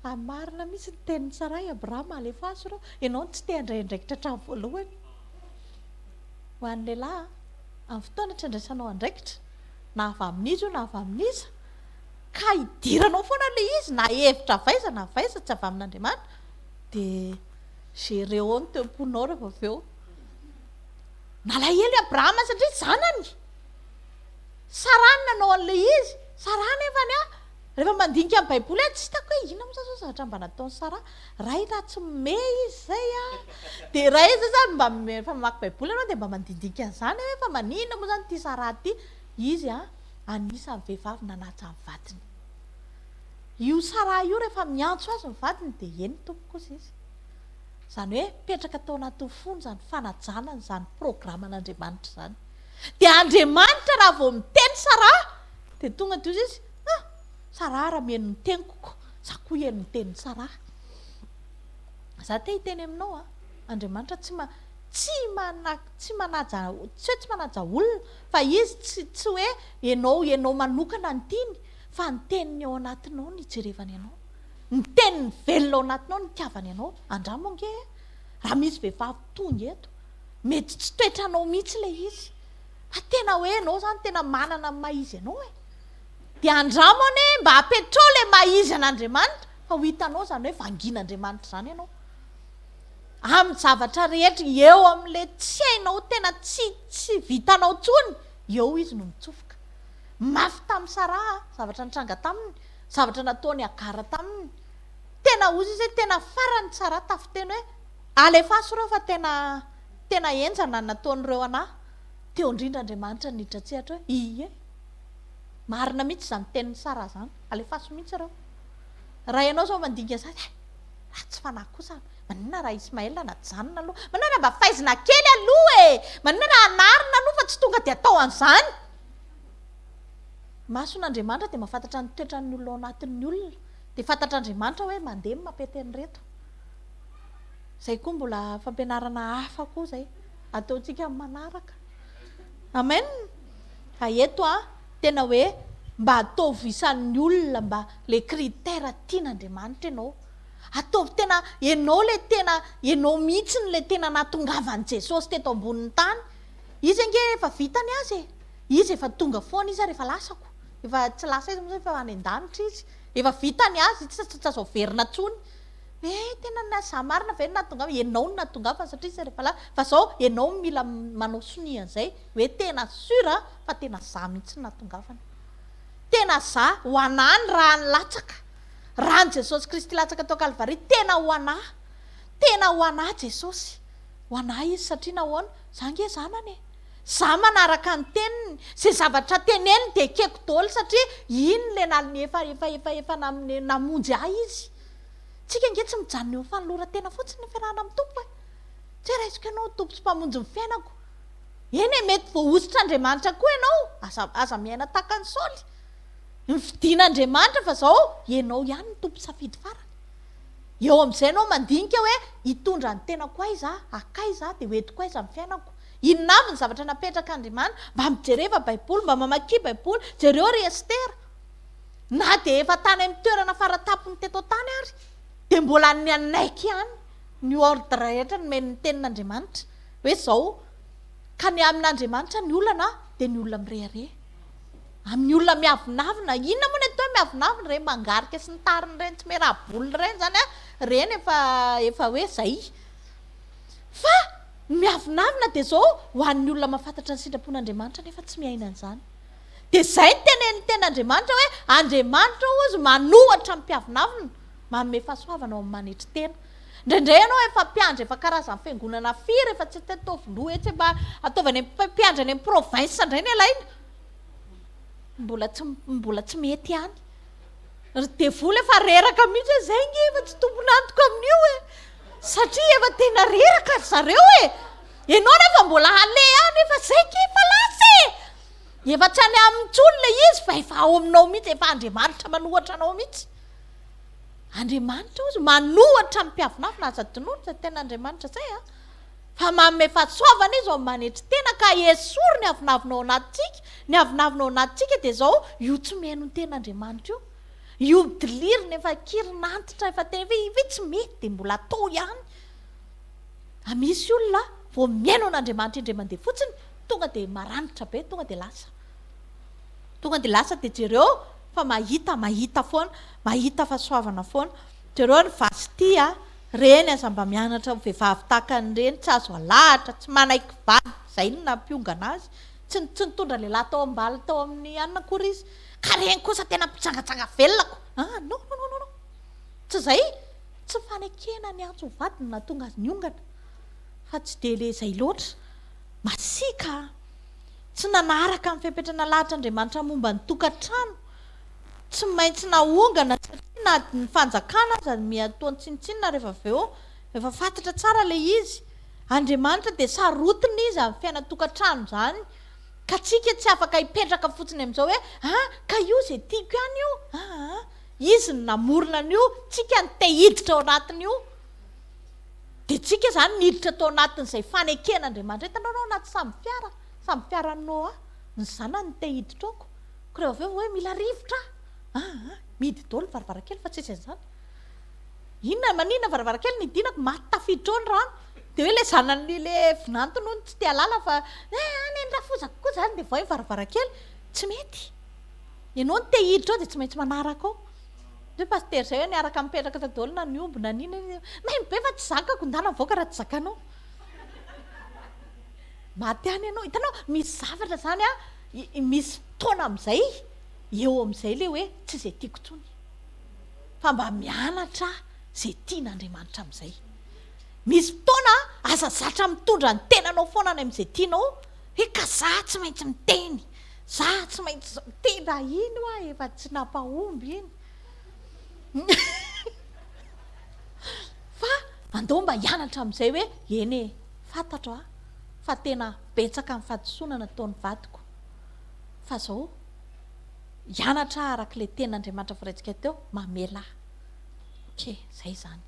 Fa marina mihitsy ny tenin'i Sarah, i Abrahama, alefaso ireo. Ianao no tsy te handray andraikitra hatramin'ny voalohany. Ho an'ny lehilahy, amin'ny fotoana tsy andraisanao andraikitra, na avy amin'iza io na avy amin'iza, ka idiranao foana ilay izy, na hevitra avy aiza na avy aiza, tsy avy amin'Andriamanitra, dia gereo ny toe-ponao rehefa avy eo. Nalahelo i Abrahama satria zanany. Sarah no nanao an'ilay izy. Sarah nefany an, rehefa mandinika ny Baiboly aho, tsy hitako hoe inona moa izany izao zavatra mba nataon'i Sarah. Ray raha tsy mimehy izy izay an, dia ray izay izany mba, rehefa mamaky Baiboly ianao dia mba mandindinika an'izany hoe fa maninona moa izany ity Sarah ity. Izy an, anisan'ny vehivavy nanaja ny vadiny. Io Sarah io rehefa miantso azy ny vadiny dia eny tompoko hozy izy. Izany hoe mipetraka tao anatin'ny fony izany fanajana an'izany programan'Andriamanitra izany. Dia Andriamanitra raha vao miteny Sarah dia tonga dia hozy izy, ah, Sarah raha mihaino ny teniko ko, za koa hihaino ny tenin'i Sarah. Za te hiteny aminao an, Andriamanitra tsy ma, tsy mana, tsy manaja, tsy hoe tsy manaja olona, fa izy tsy, tsy hoe ianao, ianao manokana no tiany, fa ny teniny ao anatinao no ijerevany anao. Ny teniny velona ao anatinao no itiavany anao. Andramo ange e! Raha misy vehivavy tonga eto, mety tsy toetranao mihitsy ilay izy, fa tena hoe ianao izany tena manana ny maha izy anao e! Dia andramo anie mba apetrao ilay maha izy an'Andriamanitra fa ho hitanao izany hoe vangin'Andriamanitra izany ianao. Amin'ny zavatra rehetra, eo amin'ilay tsy hainao tena tsy tsy vitanao intsony, eo izy no mitsofoka. Mafy tamin'i Saraha zavatra nitranga taminy, zavatra nataon'i Hagara taminy. Tena hozy izy hoe tena farany tsara tafiteny hoe alefaso ireo fa tena tena henjana ny nataon'ireo anah. Teo indrindra Andriamanitra niditra an-tsehatra hoe ie, marina mihitsy izany tenin'i Saraha izany, alefaso mihitsy ireo. Raha ianao izao mandinika an'izany, hay, ratsy fanahy kosa, maninona raha Ismaël najanona aloha, maninona raha mba faizina kely aloha e, maninona raha anarina aloha fa tsy tonga dia atao an'izany. Mason'Andriamanitra dia mahafantatra ny toetran'ny olona ao anatin'ny olona. Dia fantatr'Andriamanitra hoe mandeha ny mampety an'ireto. Izay koa mbola fampianarana hafa koa izay ataontsika amin'ny manaraka. Amen. Fa eto an, tena hoe mba ataovy isan'ny olona mba le critère tian'Andriamanitra ianao. Ataovy tena ianao le tena ianao mihitsy le tena nahatongavan'i Jesosy teto ambonin'ny tany. Izy ange efa vita ny azy e. Izy efa tonga foana izy ary efa lasako. Efa tsy lasa aiza moa zany fa any an-danitra izy. Efa vita ny azy, tsy tsy azo averina intsony. Eh tena na za marina ve no nahatongava, ianao no nahatongavana satria izy efa lasa. Fa zao ianao no mila manao sonia an'izay hoe tena sûr fa tena za mihitsy no nahatongavana. Tena za, ho anà ny rà nilatsaka. Ràn'i Jesosy Kristy latsaka tao Kalvary, tena ho anà. Tena ho anà Jesosy. Ho anà Izy satria nahoana? Za ange zanany e. Za manaraka ny teniny, ze zavatra teneniny dia ekeko daholo satria iny le nal efa efa efa efa namonjy ahy izy. Tsika ange tsy mijanona eo amin'ny fanoloran-tena fotsiny ny fiarahana amin'ny Tompo e. Tsy hoe raisiko ianao ho Tompo sy Mpamonjy ny fiainako. Eny e, mety voahosotr'Andriamanitra koa ianao, aza aza miaina tahaka an'i Saoly. Nofidin'Andriamanitra fa zao ianao ihany no tompo safidy farany. Eo amin'izay ianao mandinika hoe hitondra ny tenako aiza aho, hakaiza aho, dia hoentiko aiza ny fiainako. Inona avy ny zavatra napetrak'Andriamanitra? Mba mijereva Baiboly, mba mamakia Baiboly. Jereo ry Estera. Na dia efa tany amin'ny toerana fara-tampony teto an-tany ary, dia mbola nanaiky ihany ny ordre rehetra nomen'ny Tenin'Andriamanitra. Hoe izao, ka ny amin'Andriamanitra ny olana dia ny olona mirehareha. Amin'ny olona miavonavona. Inona moa ny atao hoe miavonavona? Ireny mangarika sy ny tariny ireny tsy miaraha-bolona ireny izany an, ireny efa efa hoe izay. Fa ny miavonavona dia izao, ho an'ny olona mahafantatra ny sitrapon'Andriamanitra nefa tsy miaina an'izany. Dia izay no tenenin'ny tenin'Andriamanitra hoe, Andriamanitra hozy manohatra ny mpiavonavona, manome fahasoavana ao amin'ny manetry tena. Indraindray ianao efa mpiandry efa karazan'ny fiangonana firy, efa tsy ataovy loha etsy mba ataovy any amin'ny mpiandry any amin'ny province indray ny alaina. Mbola tsy mbola tsy mety ihany. Ry devoly efa reraka mihitsy hoe zay nge efa tsy tompon'antoka amin'io e. Satria efa tena reraka ry zareo e. Ianao nefa mbola haleha any efa zay nge efa lasa e. Efa tsy any aminy intsony ilay izy fa efa ao aminao mihitsy, efa Andriamanitra manohatra anao mihitsy. Andriamanitra hozy manohatra ny mpiavonavona, aza adinoina izay tenin'Andriamanitra izay a. Fa manome fahasoavana izy ao amin'ny manetry tena ka esory ny avonavona ao anatintsika, ny avonavona ao anatintsika dia izao, io tsy mihaino ny tenin'Andriamanitra io, io midilirina efa kirin'antitra efa tena hoe hoe tsy mety dia mbola atao ihany. A misy olona vao mihaino an'Andriamanitra indray mandeha fotsiny tonga dia maranitra be, tonga dia lasa. Tonga dia lasa dia jereo fa mahita, mahita foana, mahita fahasoavana foana. Jereo ny Vasty a, reny aza mba mianatra ho vehivavy tahaka an'ireny, tsy azo alahatra, tsy manaiky vady, izay no nampiongana azy. Tsy tsy nitondra lehilahy tao am-bala tao amin'ny anona akory izy. Ka reny kosa tena mpijangajanga velona ko. Ah non non non non. Tsy izay, tsy fanekena ny antso ho vady no nahatonga azy niongana. Fa tsy dia le izay loatra. Masiaka a. Tsy nanaraka ny fepetra nalahatr'Andriamanitra momba ny tokantrano. Tsy maintsy naongana satria na ny fanjakana aza miha toa tsinontsinona rehefa avy eo. Efa fantatra tsara ilay izy. Andriamanitra dia sarotiny izy amin'ny fiainan-tokantrano izany. Ka tsika tsy afaka hipetraka fotsiny amin'izao hoe ah ka io izay tiako ihany io. Aa izy no namorona an'io, tsika no te hiditra ao anatin'io. Dia tsika izany niditra tao anatin'izay faneken'Andriamanitra. Hitanao ao anaty sambo fiara, sambo fiaran'i Noa, ny zanany no te hiditra ao ko. Ko rehefa avy eo hoe mila rivotra aho. Aa mihidy daholo ny varavarankely fa tsisy an'izany. Inona, maninona varavarankely no hidinako, maty tafiditra ao ny rano. Dia hoe ilay zanany ilay vinantony hono tsy te hahalala fa eh any ny rafozako koa izany dia vohay ny varavarankely. Tsy mety. Ianao no te hiditra ao dia tsy maintsy manaraka ao. Hoe pasitera izay hoe niaraka nipetraka tao daholo na ny omby na ny inona, maimbo be fa tsy zakako, ndana mivoaka raha tsy zakanao. Maty any ianao. Hitanao, misy zavatra izany an, misy fotoana amin'izay, eo amin'izay ilay hoe tsy izay tiako intsony. Fa mba mianatra izay tian'Andriamanitra amin'izay. Misy fotoana aza zatra mitondra ny tenanao foana any amin'izay tianao, hoe ka za tsy maintsy miteny, za tsy maintsy zao, tena iny hoa efa tsy nampahomby iny. Fa andao mba hianatra amin'izay hoe eny e, fantatro a, fa tena betsaka ny fahadisoana nataon'ny vadiko, fa zao hianatra aho araka ilay tenin'Andriamanitra voaraintsika teo, mamela ahy. Ok, zay izany.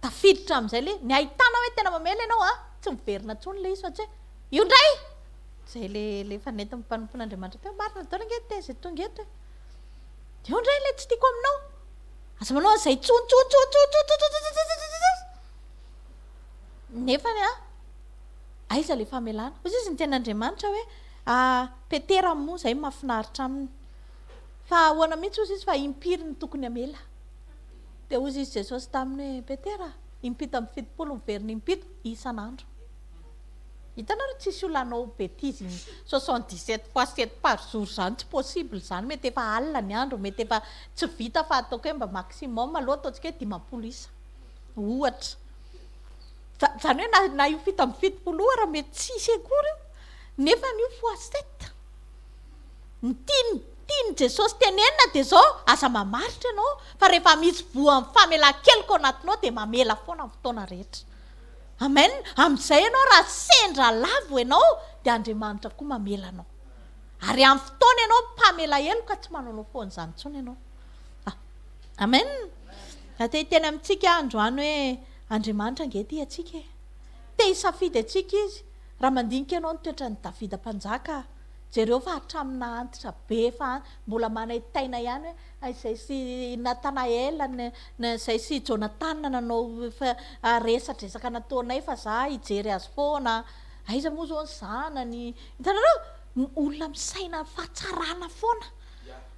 Tafiditra amin'izay ilay, ny ahitana hoe tena mamela ianao an, tsy miverina intsony ilay izy fa tsy hoe, io indray! Izay ilay ilay efa nentin'ny mpanompon'Andriamanitra teo, marina daholo ange ny teny izay tonga eto e. Io indray ilay tsy tiako aminao. Aza manao an'izay intsony intsony intsony intsony intsony intsony intsony intsony intsony intsony. Nefany an, aiza ilay famelana? Hoy izy ny tenin'Andriamanitra hoe, Petera moa izay mahafinaritra aminy. Fa ahoana mihitsy hozy izy fa impiry no tokony hamela? Dia hozy izy Jesosy taminy hoe, Petera, impito amby 70 miverina impito isan'andro. Hitanareo tsisy olona hanao betise 77 fois 7 par jour izany, tsy possible izany, mety efa alina ny andro, mety efa tsy vita fa ataoko hoe mba maximum aloha ataontsika hoe 50 isa ohatra. Izany hoe na, na io 77 io ara mety tsisy akory io, nefa io fois 7. Ny tiany tian'i Jesosy tenenina dia izao, aza mamaritra ianao fa rehefa misy voan'ny famelan-keloka ao anatinao dia mamela foana amin'ny fotoana rehetra. Amen. Amin'izay ianao raha sendra lavo ianao dia Andriamanitra koa mamela anao. Ary amin'ny fotoana ianao mpamela heloka tsy manaonao foana izany intsony ianao. Ah. Amen. Raha te hiteny amintsika aho androany hoe Andriamanitra ange tia antsika e. Te hisafidy antsika izy. Raha mandinika ianao ny toetran'i Davida mpanjaka, jereo fa hatramin'ny naha-antitra be efa mbola manaintaina ihany hoe izay sy Natanaela, izay sy Jonatana nanao resadresaka nataonay fa za hijery azy foana, aiza moa izao ny zanany. Hitanareo? Olona misaina fahatsarana foana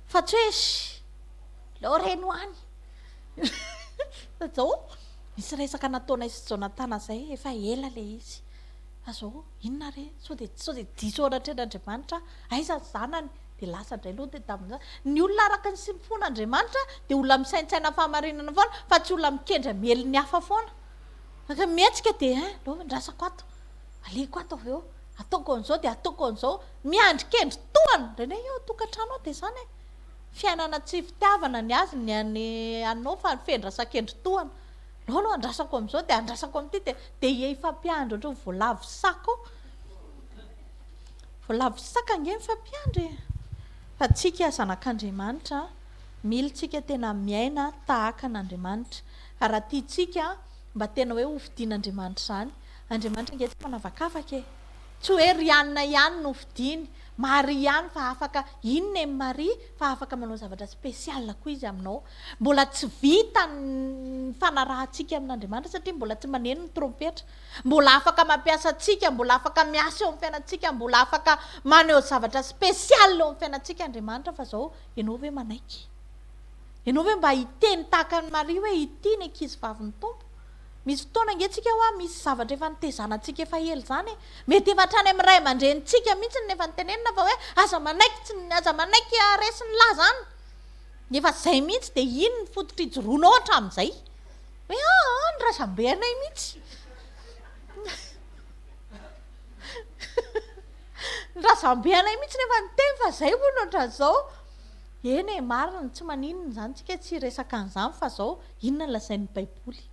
fa tsy hoe leo reny ho any. Fa zao misy resaka nataonay sy Jonatana izay efa ela ilay izy. Fa zao inona re? Sao dia sao dia diso ao anatrehan'Andriamanitra aho? Aiza ny zanany? Dia lasa indray aloha dia tamin'izany. Ny olona araka ny fon'Andriamanitra dia olona misaintsaina fahamarinana foana fa tsy olona mikendry hamely ny hafa foana. Fa mihetsika dia hein, aleo andrasako ato. Alehiko ato avy eo. Ataoko an'izao dia ataoko an'izao. Miandry kendry tohana. Indraindray eo an-tokantrano ao dia izany e. Fiainana tsy fitiavana ny azy ny an'ny anao fa fendrasan-kendry tohana. Aleo aloha andrasako amin'izao dia andrasako amin'ity dia dia hifampiandry ohatran'ny voalavo saka ao. Voalavo saka ange mifampiandry e. Fa tsika zanak'Andriamanitra. Mila tsika tena miaina tahaka an'Andriamanitra. Ka raha tiantsika mba tena hoe hofidian'Andriamanitra izany, Andriamanitra ange tsy manavakavaka e! Tsy hoe ry anona ihany no fidiny, Maria ihany fa afaka, inona e Maria fa afaka manao zavatra spécial koa izy aminao. Mbola tsy vita ny fanarahantsika amin'Andriamanitra satria mbola tsy maneno ny trompetra. Mbola afaka mampiasa antsika, mbola afaka miasa eo amin'ny fiainantsika, mbola afaka maneho zavatra spécial eo amin'ny fiainantsika Andriamanitra fa izao ianao ve manaiky? Ianao ve mba hiteny tahaka an'i Maria hoe ity ny ankizy vavin'ny Tompo? Misy fotoana ange tsika hoa misy zavatra efa nitezana antsika efa ela izany e! Mety efa hatrany amin'ny ray aman-drenintsika mihitsy no efa nitenenina fa hoe aza manaiky tsy aza manaiky haharesy ny lahy izany. Efa izay mihitsy dia iny ny fototra ijoroanao hatramin'izay. Hoe aa ny razambe anay mihitsy. Ny razambe anay mihitsy no efa niteny fa izay hono ohatran'izao. Eny e, marina, tsy maninona izany tsika tsy hiresaka an'izany fa izao, inona no lazain'ny baiboly?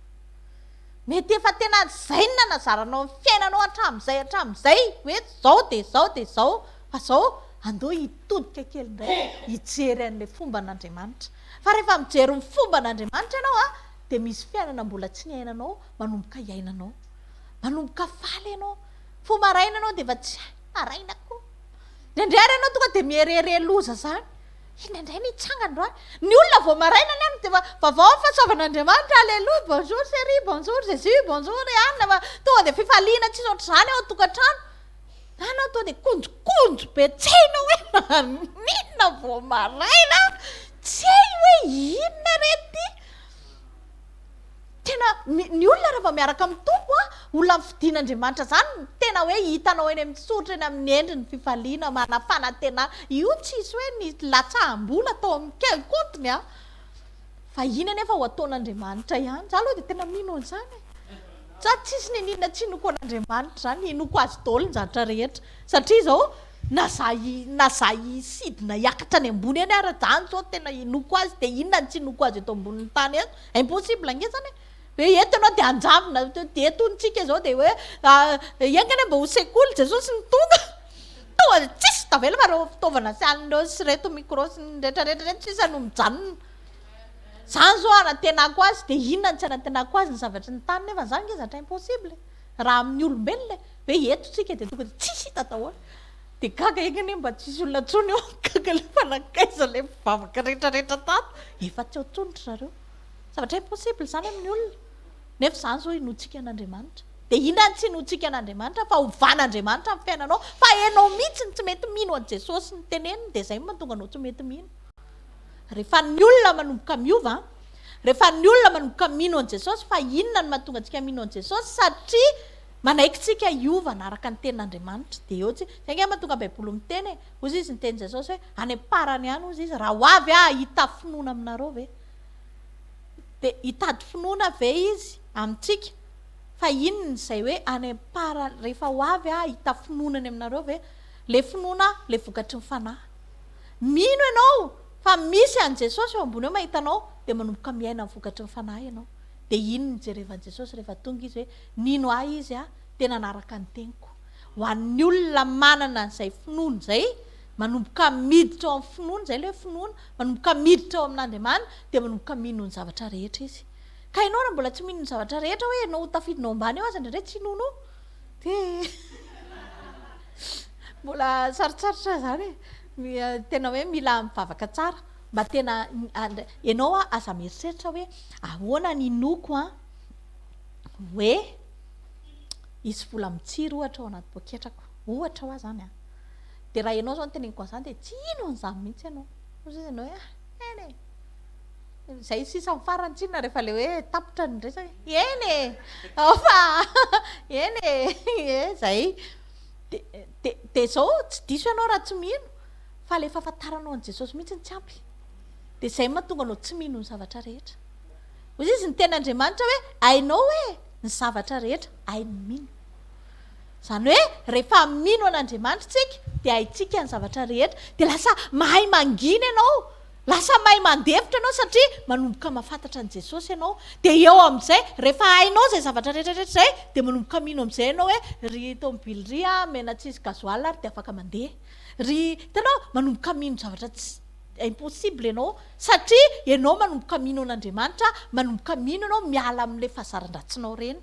Mety efa tena izay no nanazaranao ny fiainanao hatramin'izay hatramin'izay hoe izao dia izao dia izao fa izao andao hitodika kely indray hijery an'ilay fomban'Andriamanitra. Fa rehefa mijery ny fomban'Andriamanitra ianao an, dia misy fiainana mbola tsy niainanao manomboka iainanao. Manomboka faly ianao. Fo maraina ianao dia efa tsy hay maraina koa. Indraindray ary ianao tonga dia miherehere loza izany. Indraindray mitsangana androany. Ny olona vao maraina ny andro dia efa vaovao ny fahasoavan'Andriamanitra, alléluia, bonjour chérie, bonjour Jésus, bonjour ry anona fa tonga dia fifaliana tsisy ohatr'izany ao an-tokantrano. Anao tonga dia konjokonjo be tsy hainao hoe maninona vao maraina, tsy hay hoe inona re ity. Tena ny olona rehefa miaraka amin'ny Tompo a, olona nofidin'Andriamanitra izany, tena hoe hitanao eny amin'ny soritra eny amin'ny endriny ny fifaliana, manana fanantenana. Io tsisy hoe nilatsaham-bola tao amin'ny quel compte-ny a. Fa iny anefa ho ataon'Andriamanitra ihany. Za aloha dia tena mino an'izany e. Za tsisy n'inon'inona tsy inoako an'Andriamanitra izany, inoako azy daholo ny zavatra rehetra. Satria izao na za na za hisidina hiakatra any ambony eny ara zany zao tena inoako azy dia inona no tsy inoako azy eto ambonin'ny tany eto? Impossible ange zany e! Hoe eto ianao dia hanjavona, dia eto hono tsika izao dia hoe enga anie mba ho sekoly Jesosy no tonga, tonga dia tsisy tavela fa ireo fitaovana sy anona ireo sy ireto micro sy ny retraretra ireto sisa no mijanona. Zany zao anantenako azy dia inona no tsy anantenako azy ny zavatry ny tany nefa zany nge zatra impossible e! Raha amin'ny olombelona e! Hoe eto tsika dia tonga dia tsisy hita daholo. Dia gaga enga anie mba tsisy olona intsony eo, gaga ilay fa nankaiza ilay mpivavaka retraretra tato, efa tsy ao intsony ry zareo. Zavatra impossible izany amin'ny olona. Nefa izany izao inoantsika an'Andriamanitra. Dia inona no tsy inoantsika an'Andriamanitra fa ovan'Andriamanitra ny fiainanao, fa enao mihitsy no tsy mety mino an'i Jesosy ny teneniny dia izay no mahatonga anao tsy mety mino. Rehefa ny olona manomboka miova, rehefa ny olona manomboka mino an'i Jesosy, fa inona no mahatonga antsika mino an'i Jesosy? Satria Manaiky tsika hiova hanaraka ny tenin'Andriamanitra. Dia eo tsy, izay ange mahatonga baiboly miteny e, hozy izy niteny Jesosy hoe, any am-parany any hozy izy, raha ho avy aho hahita finoana aminareo ve? Dia hitady finoana ve izy amintsika? Fa inona izay hoe any am-parany, rehefa ho avy aho hahita finoana any aminareo ve? Le finoana le vokatry ny fanahy. Mino ianao fa misy an'i Jesosy eo ambony eo mahita anao, dia manomboka miaina ny vokatry ny fanahy ianao. Dia iny no jerevan'i Jesosy rehefa tonga izy hoe, Nino ahy izy dia nanaraka ny teniko. Ho an'ny olona manana an'izay finoana izay, manomboka miditra ao amin'ny finoana, izay ilay hoe finoana, manomboka miditra ao amin'Andriamanitra, dia manomboka mino ny zavatra rehetra izy. Ka ianao raha mbola tsy mino ny zavatra rehetra hoe ianao ho tafidina ao ambany eo aza indraindray tsy inoanao. Dia mbola sarotsarotra izany e. Tena hoe mila mivavaka tsara. Mba tena, ianao aza mieritreritra hoe ahoana ny inoako an. hoe hisy vola mitsiry ohatra ao anaty poketrako, ohatra hoa zany an, dia raha ianao zao no teneniko an'izany dia tsy hino an'izany mihitsy ianao, hoy izy ianao hoe ah eny e, izay sisa amin'ny farany tsinona rehefa ilay hoe tapitra ny resaka, eny e, ao fa eny e, ie zay, dia dia dia izao tsy diso ianao raha tsy mino fa ilay fahafantaranao an'i Jesosy mihitsy no tsy ampy, dia izay no mahatonga anao tsy mino ny zavatra rehetra. Hoy izy ny tenin'Andriamanitra hoe hainao hoe ny zavatra rehetra hain'ny mino. Izany hoe rehefa mino an'Andriamanitra isika dia haintsika ny zavatra rehetra. Dia lasa mahay mangina ianao, lasa mahay mandefitra ianao satria manomboka mahafantatra an'i Jesosy ianao. Dia eo amin'izay, rehefa hainao izay zavatra rehetra rehetra izay dia manomboka mino amin'izay ianao hoe ry tomobily ry ah, mena tsisy gasoil ary dia afaka mandeha. Ry, hitanao, manomboka mino zavatra tsy. Impossible ianao satria ianao manomboka mino an'Andriamanitra, manomboka mino ianao miala amin'ilay fahazaran-dratsinao ireny.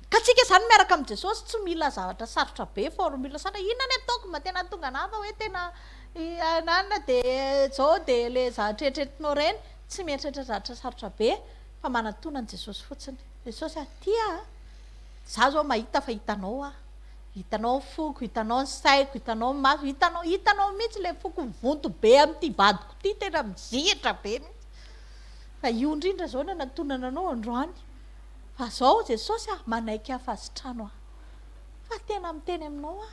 Ka tsika izany miaraka amin'i Jesosy tsy mila zavatra sarotra be, formule sarotra, inona ny ataoko mba tena hahatonga anah fa hoe tena anana dia zao dia ilay zavatra eritreretinao ireny, tsy mieritreritra zavatra sarotra be fa manatona an'i Jesosy fotsiny. Jesosy a, tia a, za zao mahita fa hitanao aho. Hitanao ny foko, hitanao ny saiko, hitanao ny maso, hitanao, hitanao mihitsy ilay foko mivonto be amin'ity vadiko ity, tena mizihitra be mihitsy. Fa io indrindra izao no nanatonana anao androany. Fa izao Jesosy ah, manaiky ahy fa sitrano aho. Fa tena miteny aminao aho,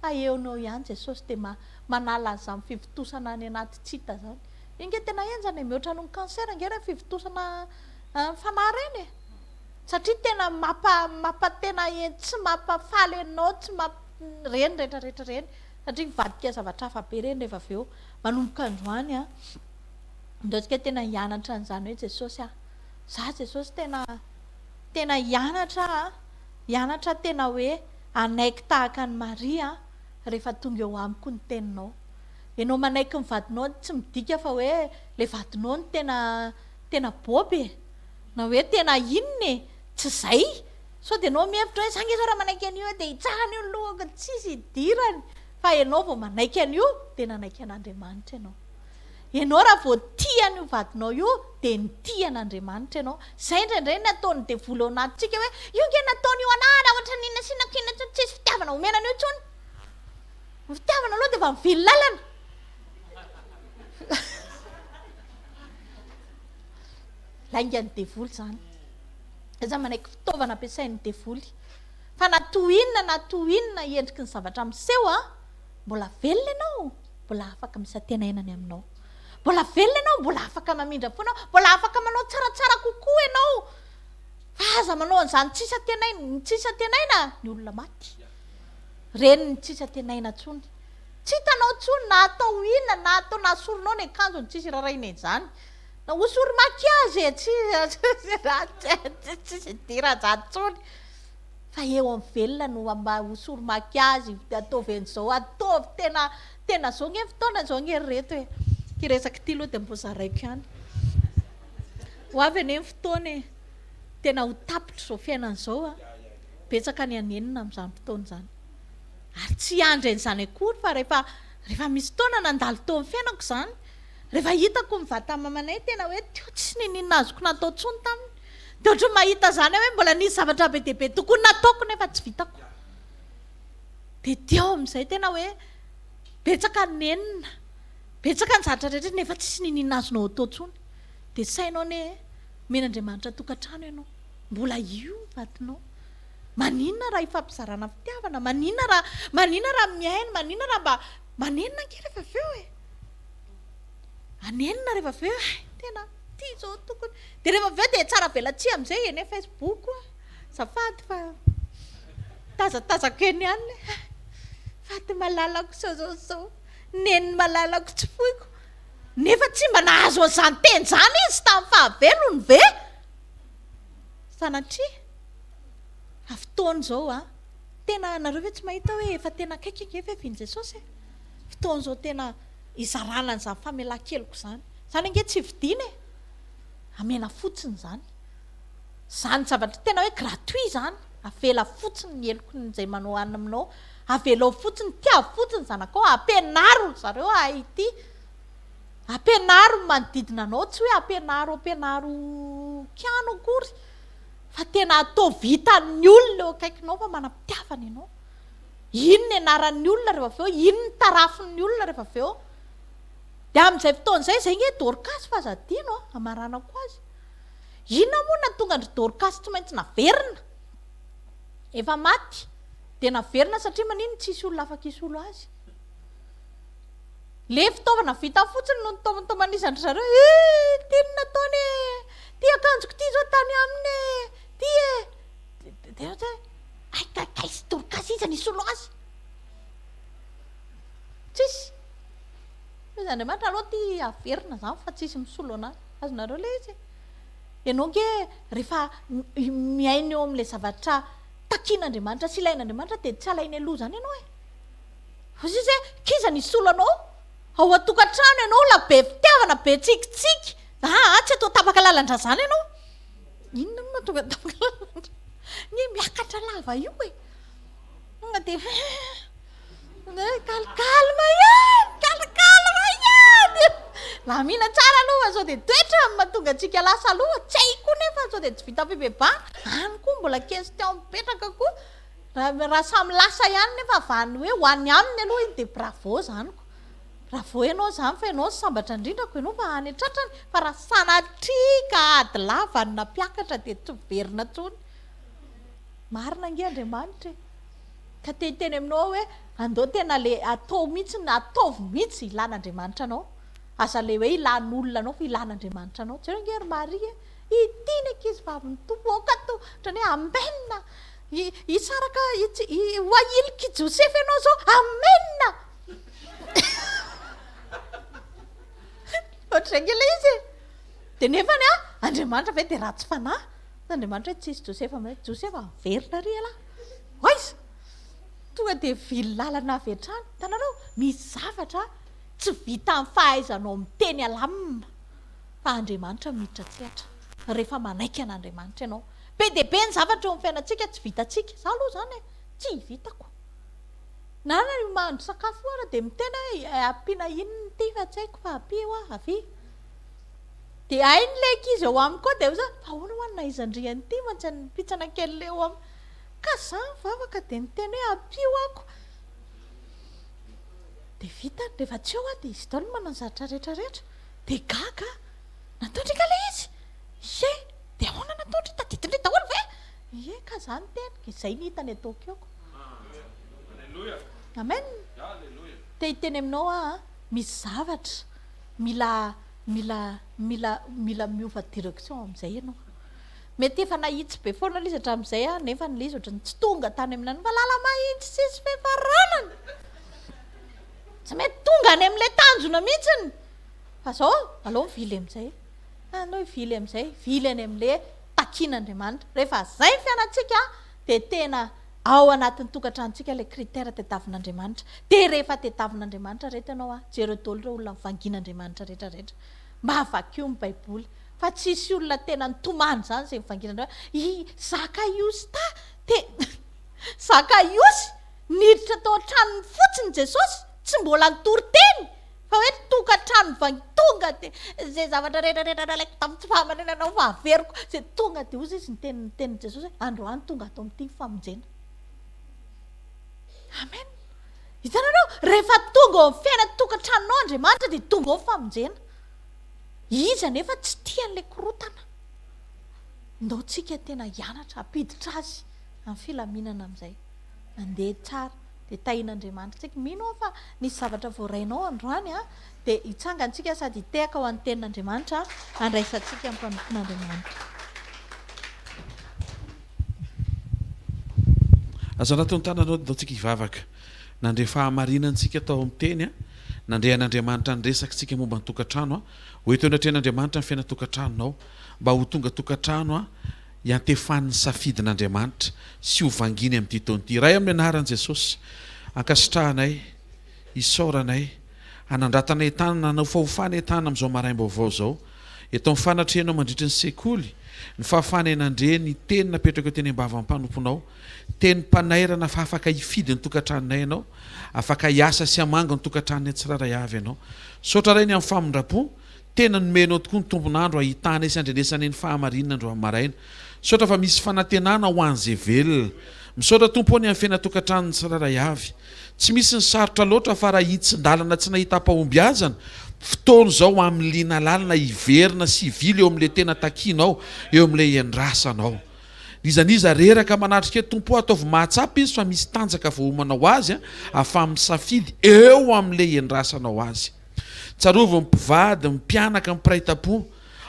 aheonao ihany Jesosy dia ma, manala an'izany fivontosana any anaty tsy hita izany. Io nge tena henjana e, mihoatra noho ny cancer nge ireny fivontosana fanahy ireny e. Satria tena mampa mampa tena tsy mampafaly anao tsy mamp reny rehetra rehetra reny satria mivadika zavatra hafa be reny rehefa avy eo. Manomboka androany an, ndao tsika tena hianatra an'izany hoe Jesosy ah, za Jesosy tena tena hianatra ah, hianatra tena hoe hanaiky tahaka an'i Maria ah rehefa tonga eo amiko ny teninao. Ianao manaiky ny vadinao tsy midika fa hoe ilay vadinao no tena tena bôby e. Na hoe tena inona e? Tsy izay! Sao dia ianao mihevitra hoe za nge zao raha manaiky an'io dia hitsahana io ny lohako, tsisy idirany fa ianao vao manaiky an'io dia nanaiky an'Andriamanitra ianao. Ianao raha vao tia an'io vadinao io dia nitia an'Andriamanitra ianao. Izay indraindray ny ataon'ny devoly ao anatintsika hoe io nge nataon'io anah raha ohatran'ny inona sy inona ko inona intsony, tsisy fitiavana omena an'io intsony. Ny fitiavana aloha dia efa mivily lalana. Laingan'ny devoly izany. Aza manaiky fitaovana ampiasain'ny devoly. Fa na toy inona na toy inona endriky ny zavatra miseho an, mbola velona ianao, mbola afaka misy antenaina any aminao. Mbola velona ianao, mbola afaka mamindra fo ianao, mbola afaka manao tsaratsara kokoa ianao. Fa aza manao an'izany tsisy antenaina, ny tsisy antenaina ny olona maty. Reny ny tsisy antenaina intsony. Tsy hitanao intsony na atao inona na atao na asorinao ny akanjony tsisy irarahiana izany. Na hosory maquillage e, tsy tsisy idiran-jany intsony. Fa eo amin'ny velona no mba hosory maquillage, ataovy an'izao, ataovy tena tena zao nge fotoana zao nge ry reto e. Ity resaka ity aloha dia mbo zaraiko ihany. Ho avy anie ny fotoana e, tena ho tapitra izao fiainana izao a. Betsaka ny hanenina amin'izany fotoana izany. Ary tsy hiandry an'izany akory fa rehefa rehefa misy fotoana nandalo teo amin'ny fiainako izany, rehefa hitako ny vata-mamanay tena hoe teo tsisy n'inon'inona azoko natao intsony taminy. Dia ohatran'ny mahita izany aho hoe mbola nisy zavatra be dia be tokony nataoko nefa tsy vitako. Dia teo amin'izay tena hoe betsaka ny nenina, betsaka ny zavatra rehetra nefa tsisy n'inon'inona azonao atao intsony. Dia sainao anie e, omen'Andriamanitra tokantrano ianao, mbola io ny vadinao. Maninona raha ifampizarana fitiavana? Maninona raha maninona raha mihaino? Maninona raha mba manenina ange rehefa avy eo e? Hanenina rehefa avy eo hay tena ty izao tokony. Dia rehefa avy eo dia tsara velatsihy amin'izay eny Facebook a. Azafady fa tazatazako eny ihany le faty malalako sao zao zao. Neny malalako tsy foiko. Nefa tsy mba nahazo an'izany teny izany izy tamin'ny fahavelony ve? Sanatria. Fa fotoana izao a! Tena nareo ve tsy mahita hoe efa tena akaiky ange fiavian'i Jesosy e? Fotoana izao tena hizarana an'izany famelan-keloka izany. Izany ange tsy vidiana e! Amena fotsiny izany. Izany zavatra tena hoe gratuit izany. Avela fotsiny ny heloky ny izay manao anona aminao. Avelao fotsiny, tiavo fotsiny ny zanakao, ampianaro ry zareo hahay ity. Ampianaro ny manodidina anao, tsy hoe ampianaro ampianaro kiano akory. Fa tena ataovy hitan'ny olona eo akaikinao fa manam-pitiavana ianao. Iny ny anaran'ny olona rehefa avy eo, iny ny tarafin'ny olona rehefa avy eo. Dia amin'izay fotoana izay, izay nge Dorcas fa aza adino an, hamaranako azy. Inona moa no nahatonga an-dry Dorcas tsy maintsy naverina? Efa maty, dia naverina satria maninona tsisy olona afaka hisolo azy. Le fitaovana vita fotsiny no nitaomantaomanizan-dry zareo, eh, ty no nataony e, ty akanjoko ty zao tany aminy e, ty e. Dia ohatra hoe, hay ka kay sy Dorcas iza no hisolo azy? Tsisy. Hoy izy Andriamanitra, aleo ty averina zany fa tsisy misolo anazy. Azonareo le izy e? Ianao nge rehefa miaina eo amin'ilay zavatra takian'Andriamanitra sy ilain'Andriamanitra dia tsy alainy aloha zany ianao e. Hoy izy hoe, k'iza no hisolo anao? Ao an-tokantrano ianao olona be fitiavana, be tsikitsiky, aa tsy atao tapaka lalan-dra zany ianao. Inona moa mahatonga ny tapaka lalan-dra? Ny miakatra lava io e. Tonga dia calme ihany, calme ihany. Lamina tsara aloha fa sao dia toetra no mahatonga antsika lasa aloha, tsy hay koa nefa sao dia tsy vita fibebahana, any koa mbola question mipetraka koa. Raha samy lasa ihany nefa avy any hoe ho any aminy aloha iny dia bravo zany ko. Bravo ianao zany fa ianao no sambatra indrindra ko ianao fa any an-tratrany fa raha sanatria ka ady lava no nampiakatra dia tsy miverina intsony. Marina ange Andriamanitra e. Ka te hiteny aminao aho hoe andao tena le atao mihitsy ny ataovy mihitsy ilan'Andriamanitra anao. Aza le hoe ilan'olona anao fa ilan'Andriamanitra anao. Jereo ange ry Maria e. Ity ny ankizy vavin'ny Tompo, aoka to, ohatran'ny hoe amen. Hisaraka, ho ahilik'i Josefa ianao izao, amen. Ohatr'izay ange ilay izy e. Dia nefany an, Andriamanitra ve dia ratsy fanahy? Andriamanitra hoe tsisy Josefa amin'izay. Josefa miverina ary ialahy. Ho aiza? Tonga dia vily lalana avy hatrany. Hitanareo, misy zavatra tsy vitan'ny fahaizanao miteny alamina. Fa Andriamanitra miditra an-tsehatra rehefa manaiky an'Andriamanitra ianao. Be dia be ny zavatra eo amin'ny fiainantsika tsy vitantsika. Izaho aloha izany e, tsy vitako. Na ny mahandro sakafo io ara dia miteny aho hoe ampiana inona ity fa tsy haiko fa ampio aho, avia. Dia hain'ilay ankizy eo aminy koa dia hoy izy hoe fa ahoana ho'a no nahaizan-dry an'ity mantsy ny pitsana kely ilay eo aminy. Ka izaho nivavaka dia niteny hoe ampio aho ko. Dia vitany, rehefa tsy eo aho dia izy daholo no manao ny zavatra rehetra rehetra. Dia gaga aho, nataon-dry nga ilay izy? Ie, dia ahoana nataon-dry, tadidin-dry daholo ve? Ie, ka za niteny, ka izay ny hitany eto Tokyo-ko. Amen. Te hiteny aminao aho an, misy zavatra mila mila mila mila miova direction amin'izay ianao. Mety efa nahitsy be foana ilay izy hatramin'izay an, nefa ilay izy ohatran'ny tsy tonga tany amin'ny fa lala-mahitsy tsisy fiafaranany. Tsy mety tonga any amin'ilay tanjona mihitsiny. Fa zao, aleo mivily amin'izay. Aleo hivily amin'izay, hivily any amin'ilay takian'Andriamanitra. Rehefa izay ny fiainantsika dia tena ao anatin'ny tokantranontsika ilay critère tadiavin'Andriamanitra. Dia rehefa tadiavin'Andriamanitra ireto ianao an, jereo daholo ireo olona nivangian'Andriamanitra rehetra rehetra. Mba vakio ny Baiboly. Fa tsisy olona tena nitomany izany izay nivangian'Andriamanitra. I Zakaiosy ta, te, Zakaiosy Niditra tao an-tranony fotsiny Jesosy, tsy mbola nitory teny, fa hoe tokantrano vangy tonga dia izay zavatra rehetra rehetra nalaiko tamin'ny tsy fahamarinana fa averiko, izay tonga dia hozy izy niteny ny tenin'i Jesosy hoe androany tonga ato amin'ity ny famonjena. Amen. Hitanareo, rehefa tonga ao amin'ny fiainan-tokantranonao Andriamanitra dia tonga ao ny famonjena. Izy anefa tsy tia an'ilay korontana. Ndao tsika tena hianatra hampiditra azy amin'ny filaminana amin'izay. Mandeha tsara dia tahin'Andriamanitra tsika. Mino aho fa nisy zavatra voarainao androany an, dia hitsangana tsika sady hitehaka ho an'ny tenin'Andriamanitra handraisantsika ny mpanompon'Andriamanitra. Aza anatin'ny tananao dia antsika hivavaka. Nandre fahamarinana tsika tao amin'ny teny an, nandre an'Andriamanitra niresaka tsika momba ny tokantrano an, ho eto anatrehan'Andriamanitra ny fiainan-tokantranonao mba ho tonga tokantrano an, hiantefan'ny safidin'Andriamanitra sy ho vanginy amin'ity taona ity. Ray amin'ny anaran'i Jesosy, ankasitrahanay, isaoranay, hanandratanay tanana, hanaofahofanay tanana amin'izao maraim-baovao izao, eto amin'ny fanatrehanao mandritry ny sekoly, ny fahafahanay nandre ny teny napetraka eo teny am-bavan'ny mpanomponao, tenim-panairana fa afaka hifidy ny tokantranonay Ianao, afaka hiasa sy hamangy ny tokantranonay tsirairay avy Ianao. Misaotra Ray ny amin'ny famindram-po, Tena nomenao tokoa ny tombon'andro ahitanay sy andrenesanay ny fahamarinana androany maraina. Misaotra fa misy fanantenana ho an'izay velona. Misaotra Tompo ô ny amin'ny fiainan-tokantranon'ny tsirairay avy. Tsy misy ny sarotra loatra fa raha hitsin-dalana tsy nahitam-pahombiazana, fotoana izao hamiliana lalana hiverina sy hivily eo amin'ilay tena takianao, eo amin'ilay iandrasanao. N'iza n'iza reraka manatrika eto Tompo ô ataovy mahatsapa izy fa misy tanjaka voaomana ho azy ahafahany misafidy eo amin'ilay iandrasanao azy. Tsarovy ny mpivady, ny mpianaka, ny mpiray tampo.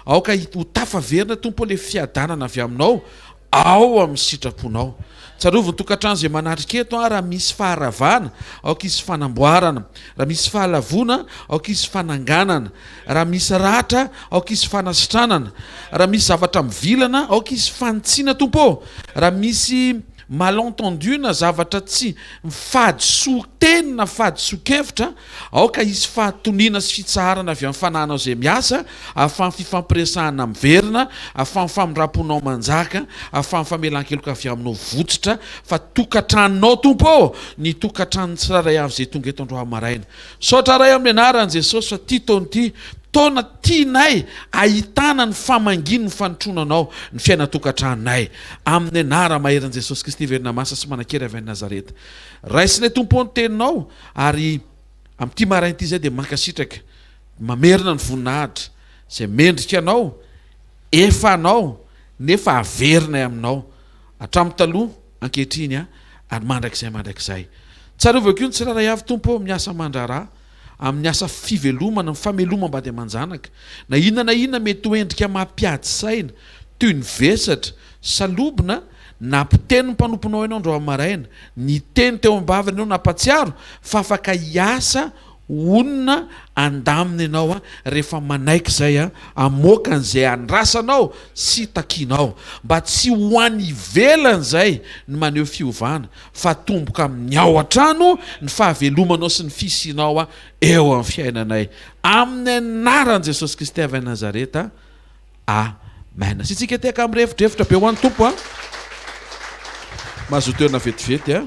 Aoka ho tafaverina, Tompo ô, ilay fiadanana avy Aminao ao amin'ny sitraponao. Tsarovy ny tokantrano izay manatrika eto, raha misy faharavana, aoka hisy fanamboarana. Raha misy fahalavoana, aoka hisy fananganana. Raha misy ratra, aoka hisy fanasitranana. Raha misy zavatra mivilana, aoka hisy fanitsiana, Tompo ô. Raha misy. Malentendu na zavatra tsy fahadisoan-teny na fahadisoan-kevitra, aoka hisy fahatoniana sy fitsaharana avy amin'ny fanahinao izay miasa, ahafahan'ny fifampiresahana miverina, ahafahan'ny famindram-ponao manjaka, ahafahan'ny famelan-keloka avy aminao votsotra, fa tokantranonao Tompo ô, ny tokantranon'ny tsirairay avy izay tonga eto androany maraina. Misaotra Ray amin'ny anaran'i Jesosy fa ity taona ity, taona tianay ahitana ny famangian'ny fanotronanao ny fiainan-tokantranonay. Amin'ny anara-maherin'i Jesosy Kristy velona masina sy manan-kery avy any Nazareta. Raisinay Tompo ô ny teninao ary amin'ity maraina ity izay dia mankasitraka, mamerina ny voninahitra izay mendrika anao, efa anao nefa averinay aminao hatramin'ny taloha, ankehitriny ary mandrakizay mandrakizay. Tsarovy koa ny tsirairay avy Tompo ô amin'ny asa aman-draharaha, amin'ny asa fivelomana, ny famelomam-bady aman-janaka. Na inona na inona mety ho endrika mampiady saina, toy ny vesatra, salobona, nampiteny ny mpanomponao ianao androany maraina, niteny teo am-bavany ianao nampatsiaro fa afaka hiasa Honina handamina ianao rehefa manaiky izay hamoaka an'izay andrasanao sy takianao. Mba tsy ho any ivelany izay ny maneho fiovana fa atomboka amin'ny ao an-trano ny fahavelomanao sy ny fisianao eo amin'ny fiainanay. Amin'ny anaran'i Jesosy Kristy avy any Nazareta. Amen. Asiantsika tehaka mirefodrefotra be ho an'ny Tompo a. Mahazoa toerana vetivety a.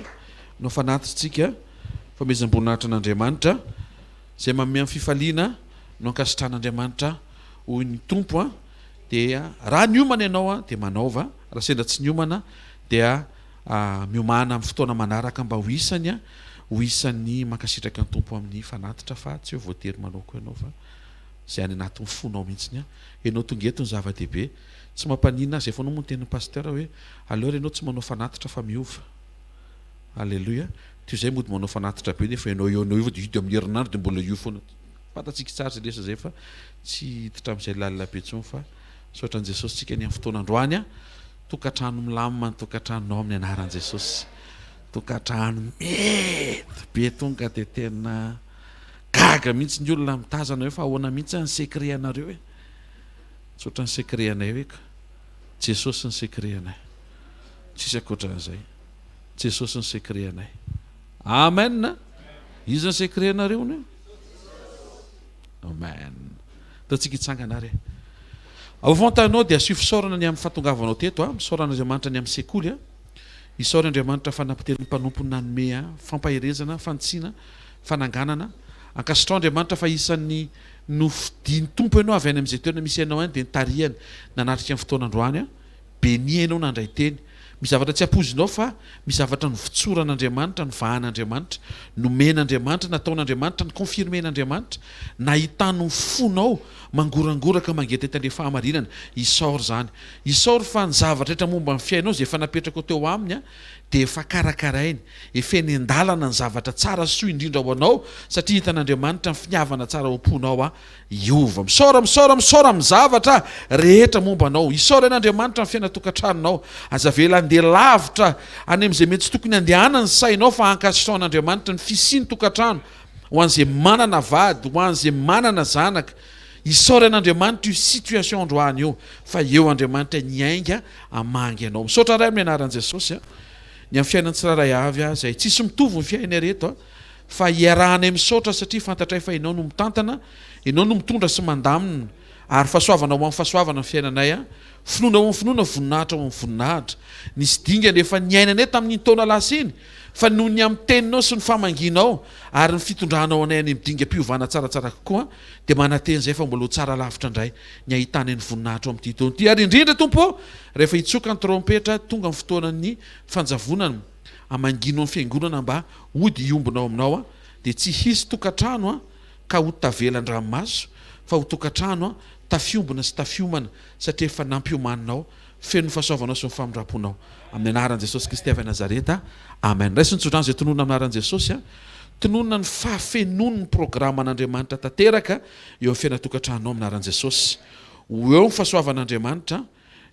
No fanatitsika famehezam-boninahitra an'Andriamanitra izay manome amin'ny fifaliana no ankasitrahan'Andriamanitra hoy ny Tompo a. Dia raha niomana ianao a dia manaova, raha sendra tsy niomana dia miomàna amin'ny fotoana manaraka mba ho isany a, ho isan'ny mankasitraka ny Tompo amin'ny fanatitra fa tsy hoe voatery manao koa ianao fa izay any anatin'ny fonao mihitsiny a. Ianao tonga eto ny zava-dehibe. Tsy mampaninona ahy izay foana moa ny tenin'ny Pasteur hoe aleo ary ianao tsy manao fanatitra fa miova. Alléluia. Toy izay mody manao fanatitra be nefa ianao eo anao eo dia io dia amin'ny herinandro dia mbola io foana. Fantatsika tsara izay lesona izay fa tsy hiditra amin'izay lalina be intsony fa misaotra an'i Jesosy tsika ny amin'ny fotoana androany a. Tokantrano milamina ny tokantranonao amin'ny anaran'i Jesosy. Tokantrano mety be tonga dia tena Gaga mihitsy ny olona mitazana hoe fa ahoana mihitsy ny secret anareo e. Tsotra ny secret anay hoe ka. Jesosy ny secret anay. Tsisy ankoatran'izay. Jesosy ny secret anay. Amen. Iza ny secret anareo ny? Amen. Ataontsika hitsangana ary. Avant anao dia asio fisaorana ny amin'ny fahatongavanao teto a. Misaorana Andriamanitra ny amin'ny sekoly a. Isaory Andriamanitra fa nampiteny ny mpanompony nanome fampaherezana, fanitsiana, fananganana. Ankasitraho Andriamanitra fa isan'ny nofidin'ny Tompo ianao avy any amin'izay toerana misy anao any dia nitarihany nanatrika ny fotoana androany. Béni ianao nandray teny. Misy zavatra tsy ampoizinao fa misy zavatra novotsoran'Andriamanitra, novahan'Andriamanitra, nomen'Andriamanitra, nataon'Andriamanitra, ni-confirmer-n'Andriamanitra, nahitany ny fonao mangorangoraka mangetaheta an'ilay fahamarinana. Isaory izany. Isaory fa ny zavatra rehetra momba ny fiainao izay efa napetrakao teo Aminy dia efa karakarainy, efa eny an-dalana ny zavatra tsara sy soa indrindra ho anao satria hitan'Andriamanitra ny finiavana tsara ao am-ponao hiova. Misaora, misaora, misaora amin'ny zavatra rehetra momba anao. Isaora an'Andriamanitra amin'ny fiainan-tokantranonao. Aza avela handeha lavitra any amin'izay mety tsy tokony handehanany ny sainao fa ankasitraho an'Andriamanitra ny fisian'ny tokantrano ho an'izay manana vady, ho an'izay manana zanaka. Isaory an'Andriamanitra io situation androany io fa eo Andriamanitra niainga hamangy anao. Misaotra Ray amin'ny anaran'i Jesosy a. Ny amin'ny fiainan'ny tsirairay avy a, izay tsisy mitovy ny fiainay reto a, fa iarahanay misaotra satria fantatray fa Ianao no mitantana, Ianao no mitondra sy mandamina ary fahasoavana ho amin'ny fahasoavana ny fiainanay a. Finoana ho amin'ny finoana, voninahitra ho amin'ny voninahitra. Nisy dingana efa niainanay tamin'iny taona lasa iny, fa noho ny amin'ny teninao sy ny famangianao ary ny fitondranao anay any amin'ny dingam-piovana tsaratsara kokoa, dia manantena izay fa mbola ho tsara lavitra indray ny hahitanay ny voninahitrao amin'ity taona ity. Ary indrindra, Tompo ô, rehefa hitsoka ny trompetra, tonga ny fotoanan'ny fanjavonana, hamangianao ny fiangonana mba hody hiombona ao aminao, dia tsy hisy tokantrano ka ho tavela an-dranomaso, fa ho tokantrano tafiombona sy tafiomana, satria efa nampiomaninao, feno ny fahasoavanao sy ny famindram-ponao. Amin'ny anaran'i Jesosy Kristy avy any Nazareta. Amen. Raiso ny tsodrano izay tononina amin'ny anaran'i Jesosy. Tononina ny fahafenoan'ny programan'Andriamanitra tanteraka eo amin'ny fiainan-tokantranonao amin'ny anaran'i Jesosy. Ho eo ny fahasoavan'Andriamanitra,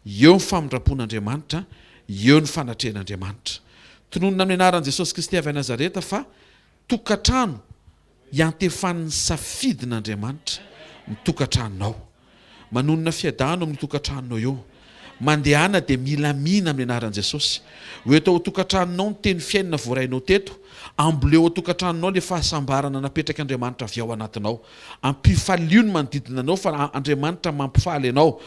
eo ny famindram-pon'Andriamanitra, eo ny fanatrehan'Andriamanitra. Tononina amin'ny anaran'i Jesosy Kristy avy any Nazareta fa tokantrano iantefan'ny safidin'Andriamanitra ny tokantranonao. Manonona fiadanana ao amin'io tokantranonao io. Mandehana dia milamina amin'ny anaran'i Jesosy. Ho eto ao an-tokantranonao ny teny fiainana voarainao teto. Amboleo ao an-tokantranonao ilay fahasambarana napetrak'Andriamanitra avy ao anatinao. Ampifalio ny manodidina anao fa Andriamanitra mampifaly anao.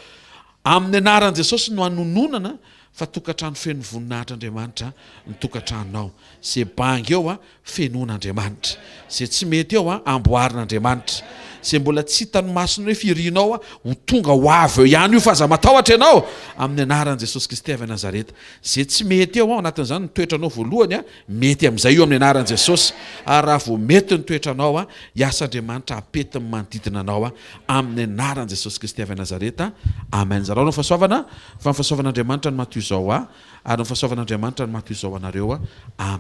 Amin'ny anaran'i Jesosy no anononana fa tokantrano feno voninahitr'Andriamanitra ny tokantranonao. Ze banga eo a, fenoin'Andriamanitra. Ze tsy mety eo a, amboarin'Andriamanitra. Ze mbola tsy hitan'ny masonao nefa irinao a, ho tonga ho avy eo ihany io fa aza matahotra ianao, amin'ny anaran'i Jesosy Kristy avy Nazareta. Ze tsy mety eo ao anatin'izany ny toetranao voalohany a, mety amin'izay io amin'ny anaran'i Jesosy. Ary raha vao mety ny toetranao a, hiasa Andriamanitra hapety ny manodidina anao a, amin'ny anaran'i Jesosy Kristy avy Nazareta. Amen. Zarao ny fahasoavana, fa ny fahasoavan'Andriamanitra no maha toy izao ahy, ary ny fahasoavan'Andriamanitra no maha toy izao anareo. Amen.